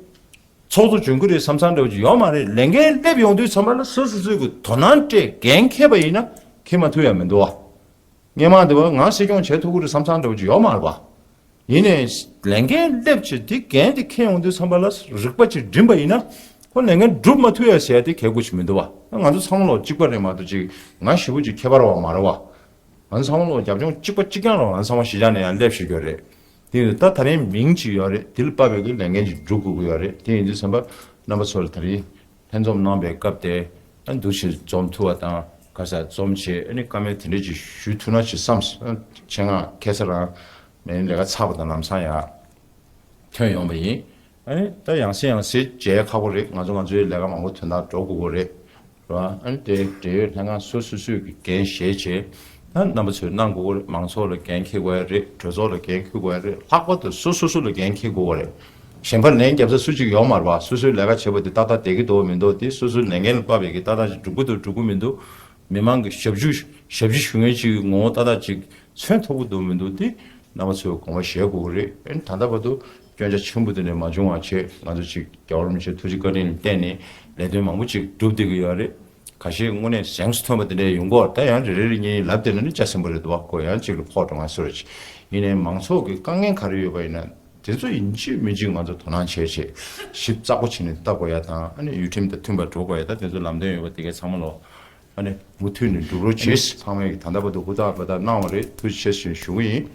ཚོགས་གཙོ་འཇོན་གྱི་རེད་བསམ་བསམ་འདྲ་བོ་ཅིག་ཡོད་མ་རེད། ལས་འགན་སླེབས་ཡོང་དུས་ཚང་མ་ལ་སོ་སོ་སོའི་གི་དོ་སྣང་སྤྲད་འགན་འཁྱེར་པ་ཡིན་ན་འཁྱེར་མ་ཐུབ་ཡ་མི་འདུག་བ། སྔོན་མ་འདི་བ་ང་སྲིད་སྐྱོང་བྱེད་ཐུབ་ཀྱི་རེད་བསམ་བསམ་འདྲ་བོ་ཅིག་ཡོད་མ་རེད་བ། ཡིན་ནའི་ལས་འགན་སླེབས་བྱས་དེ་འགན་དེ་འཁྱེར་ཡོང་དུས་ཚང་མ་ལ་རིག་པ་ཅིག་སྒྲིམ་པ་ཡིན་ན་ཁོ་ལས་འགན་སྒྲུབ་མ་ཐུབ་ཡ་ཟེར་ཡ་དེ་གལ་དགོས་ཅིག་མི་འདུག་བ། ང་ཚོ་ཚང་མ་ལོ་གཅིག་པ་རེད་མ་གཏོགས་ཅིག་ང་ཞེ་པོ་ཅིག་ཁྱད་པར་བ་མ་རེད་བ། ང་ཚོ་ཚང་མ་ལོ་རྒྱབ་ལྗོངས་གཅིག་པ་གཅིག་རྐྱང་རེད་བ། ང་ཚོ་ཚང་མ་གཞིས་ཆགས་ནས་ཡང་སླེབས་བཞུགས་ཡོད་རེད། དེ་ཡིན་དུས་ད་ད་རིང་མིང་ཅིག་ཡོད་རེད། དེ་ལ་དཔག་པའི་གི་ལས་འགན་ཅིག་སྒྲུབ་དགོས་ཀྱི་ཡོད་རེད། དེ་ཡིན་དུས་ཚང་མ་རྣམ་པ་ཚོ་ལ་ད་རིང་ལྷན་འཛོམས་གནང་བའི་སྐབས་དེ་ཨ་འདུག་ཕྱིར་འཛོམས་ཐུབ་པ་དང་ག་ས་འཛོམས་བྱས་ཨ་ནི་བཀའ་མོལ་དེ་འདྲས་ཅིག་ཞུ་ཐུབ་ན་ཅིག་བསམས། ཆེད་མངགས་ཁ་སང་རང་མེད་ལས་ཀ་ཚར་བ་དང་ལམ་སང་ཡར་ཐོན་ཡོང་བ་ཡིན། ཨ་ནི་ད་ཡང་སེ་ཡང་སེ་མཇལ་ཁག་པོ་རེད། ང་ཚོ་ང་ཚོའི་ལས་ཀ་མང་པོ་དོན་དག་འགྲོ་དགོས་ཀྱི་རེད། རེད་བ། ཨ་ནི་དེ་འབྲེལ་ཡོད་ལྷན་ཁང་སོ་སོ་སོས་ཀྱི་འགན་བཞེས་བྱས་ད་རྣམ་པ་ཚོས་གནང་དགོས་ཀྱི་རེད། མང་ཚོགས་ལ་འགན་འཁྱེར་དགོས་ཡ་རེད། གྲོས་ཚོགས་ལ་འགན་འཁྱེར་དགོས་ཡ་རེད། ལྷག་པར་དུ་སོ་སོ་སོ་ལ་འགན་འཁྱེར་དགོས་ཀྱི་རེད། གཞན་པ་ལན་རྒྱབ་ས་སུ་གཅིག་ཡོད་མ་རེད་བ། སོ་སོའི་ལས་ཀ་བྱེད་པ་དེ་ཏག་ཏག་བསྡད་ཀྱི་འདུག་མི་འདུག་དེ་སོ་སོའི་ལས་འགན་ལ་དཔག་པའི་གི་ཏག་ཏག་ཅིག་འགྲུབ་ཀྱི་འདུག་འགྲུབ་ཀྱི་མི་འདུག་མི་མང་གི་ཞབས་ཞུ་ཞབས་ཕྱི་ཞུ་མཁན་ཅིག་གི་ངོ་བོ་ཏག་ཏག་ཅིག་མཚོན་ཐུབ་ཀྱི་འདུག་མི་འདུག་དེ་རྣམ་པ་ཚོས་དགོངས་པ་བཞེས་དགོས་ཀྱི་རེད། ཨ་ནི་ད་ལྟ་བར་དུ་སྐྱོན་ཆ་ཆེན་པོ་དེ་འདྲ་མ་བྱུང་བ་བྱས་ང་ཚོ་ཅིག་རྒྱལ་བ་རིན་པོ་ཆེའི་ཐུགས་རྗེ་བཀའ་དྲིན་ལ་བརྟེན་ནས་ལས་དོན་མང་པོ་ཅིག་སྒྲུབ་བསྡད་ཀྱི་ཡོད་རེད། ཁ་ཤས་དངོས་གནས་གཟེངས་སུ་ཐོན་པ་དེ་འདྲ་ཡོང་གི་ཡོད་རེད། ད་ཡང་རེ་རེ་རེ་གཉིས་ལབ་བསྡད་ན་ནི་ལྕགས་ཟིན་པ་རེད་འདུག་བ། ཁོ་ཡང་ཅིག་ལ་ཕོག་འགྲོ་ང་སུ་རེད་ཅིག་ཡིན་ནའི་མང་ཚོགས་ཀྱི་དཀའ་ངལ་ག་རེ་ཡོད་པ་ཡིན་ན་དེ་ཚོ་ཡིན་གཅིག་མིན་གཅིག་ང་ཚོ་དོ་སྣང་བྱས་བྱས་ཞིབ་ཚགས་པོ་བྱས་ནས་ལྟ་དགོས་ཡ་དང་། ཨ་ནི་ཡུལ་ཁྲིམས་དང་མཐུན་པར་འགྲོ་དགོས་ཡ། ད་དེ་ཚོ་ལམ་སྟོན་ཡོད་པ་དེ་གའི་ཚང་མ་ལོ་ཨ་ནི་མུ་མཐུད་ནས་འགྲུབ་རོགས་བྱེད། ཚང་མས་ཀྱི་ད་ལྟ་བར་དུ་ཧུར་ཐག་འབད་ཐག་གནང་བ་རེད། ཐུགས་རྗེ་ཆེ་ཞེས་ཞུ་གི་ཡིན།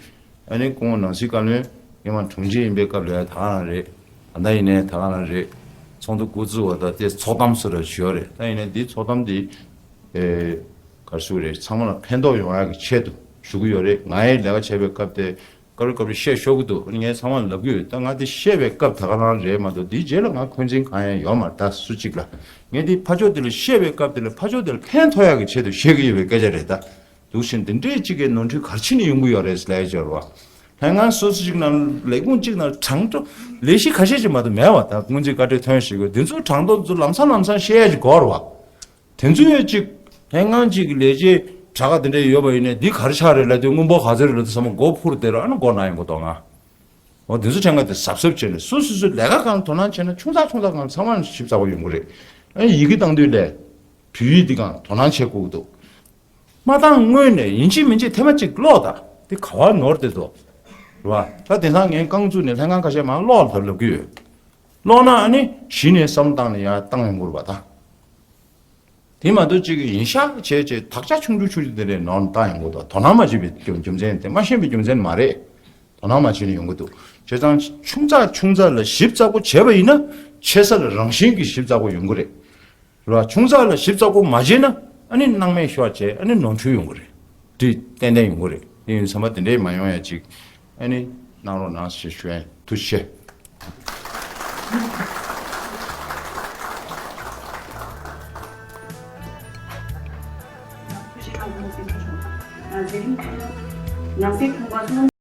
ཨ་ནི་སྐུ་ངོ་ནང་སྲིད་བཀའ་བློན་ཨེ་མ་དྲུང་ཆེ་ཡིན་པའི་སྐབས་ལ་ད་ག་རང་རེད། ད་ལྟ་ཡིན་ནའི་ད་ག་རང་རེད། ཚོགས་འདུ་འགོ་བཙུགས་པ་དང་དེ་ཚོགས་གཏམ་སུ་ར་ཞུ་ཡ་རེད། ད་ཡིན་ནའི་འདི་ཚོགས་གཏམ་འདི་ཨེ་ག་རེ་ཞུ་དགོས་རེད། ཚང་མ་ལ་ཕན་ཐོགས་ཡོང་ཡ་གི་ཆེད་དུ་ཞུ་གི་ཡོད་རེད། ང་ཡི་ལས་ཀ་བྱས་པའི་སྐབས་དེ་སྐབས་རེ་སྐབས་རེ་བཤད་ཤོར་གི་འདུག་ངས་ཚང་མ་ལ་ལབ་གི་ཡོད། ད་ང་དེ་བཤད་པའི་སྐབས་ད་ག་རང་རེད་མ་གཏོགས་དེའི་རྗེས་ལ་ང་འཁོན་འཛིན་གང་ཡང་ཡོད་མ་རེད། ད་སུ་གཅིག་ལ་ངས་དེ་ཕར་ཕྱོགས་དེ་ལ་བཤད་པའི་སྐབས་དེ་ལ་ཕར་ཕྱོགས་དེ་ལ་ཕན་ཐོགས་ཡག་གི་ཆེད་དུ་བཤད་གི་ཡོད་པའི་སྐད་ཆ་རེད། ད་འདུག་བཞིན་དེ་འདྲས་གཅིག་གི་ནོར་འཁྲུལ་ག་རེ་བྱས་ནས་ཡོང་གི་ཡོད་རེད་ལབ་ཡ་ཅིག་ཡོད་རེད་བ། ལྷན་ཁང་སོ་སོ་གཅིག་ནང་ལས་ཁུངས་གཅིག་ནང་གྲངས་ཐོ་ལས་གཞི་ཁ་ཤས་ཅིག་མ་གཏོགས་མེད་བ། ད་སྔོན་རྩིས་བཀའ་འཁྲོལ་ཐོན་བཞིན་ཡོད། དེ་ཚོ་གྲངས་ཐོ་ཚོ་ལམ་སང་ལམ་སང་བཤད་ཡ་ཅིག་དགོས་རེད་བ། དེ་ཚོའི་གཅིག་ལྷན་ཁང་གཅིག་གི་ལས་བྱེད་དྲ་ག་དེ་འདྲ་ཡོད་པ་ཡིན་ནའི་འདི་ག་རེ་ཆགས་རེད་ལབ་དུས་སྔོན་པོ་ག་ཚོད་རེད་ལབ་དུས་ཚང་མ་མགོ་འཕུར་བསྡད་ར། ཨ་ནི་མགོ་ན་ཡོང་གི་འདུག་ང་། འོ་དེ་ཚོ་ཕྲན་ག་དེ་གཟབ་གཟབ་བྱས་ནས་སོ་སོ་སོའི་ལས་ཀ་སྒང་དོ་སྣང་བྱས་ན་ཆུང་ཙག་ཆུང་ཙག་སྒང་ཚང་མ་ཞིབ་ཚགས་པོ་ཡོང་གི་རེད། ཨ་ནི་ཡི་གེ་བཏང་དུས་ལས་བོད་ཡིག་འདི་སྒང་དོ་སྣང་བྱེད་དགོས་ཀྱི་འདུག་མ་བཏང་སྔོན་ནས་ཡིན་གཅིག་མིན་གཅིག་ཐེངས་མ་གཅིག་ཀློག་དང་། དེ་ག་བ་ནོར་དེ་ཚོ། རེད་བ། ད་དེང་སང་ངས་རྐང་བཙུགས་ནས་ལྷན་ཁང་ཁ་ཤས་མར་ཀློག་ལབ་ལབ་ཀྱི་ཡོད། ཀློག་ན་ཨ་ནི་གཞི་ནས་བསམ་བློ་བཏང་ནས་ཡར་བཏང་ཡོང་དགོས་རེད་བ་ད། དེ་མ་གཏོགས་གཅིག་གིས་ཡིན་ཤག་བྱས་བྱས་དག་ཆ་ཆུང་ཆུང་ཆུང་ཆུང་དེ་འདྲས་ནོར་བཏང་ཡོང་གི་འདུག་དོ་སྣང་མ་བྱེད་པའི་རྒྱུ་རྒྱུ་མཚན་དེ། མ་ཤེས་པའི་རྒྱུ་མཚན་མ་རེད། དོ་སྣང་མ་བྱེད་ནས་ཡོང་གི་འདུག་བྱས་ཙང་ཆུང་ཙག་ཆུང་ཙག་ལ་ཞིབ་ཚགས་པོ་བྱས་པ་ཡིན་ན་ཆེ་ས་ལ་རང་བཞིན་གྱིས་ཞིབ་ཚགས་པོ་ཡོང་གི་རེད། རེད་བ། ཆུང་ཙག་ལ་ཞིབ་ཚགས་པོ་མ་བྱས་ན་ཨ་ནི་སྣང་མེད་ཤོར་བྱས་ཨ་ནི་ནོར་འཁྲུལ་ཡོང་གི་རེད། འདི་ཏན་ཏན་ཡོང་གི་རེད། དེ་ཡིན་ཙང་བསམ་པ་དེ་འདྲས་མ་ཡོང་ཡ་ཅིག་ཨ་ནི་གནང་རོགས་གནང་ཞེས་ཞུ་ཡ་ཡིན། ཐུགས་རྗེ་ཆེ།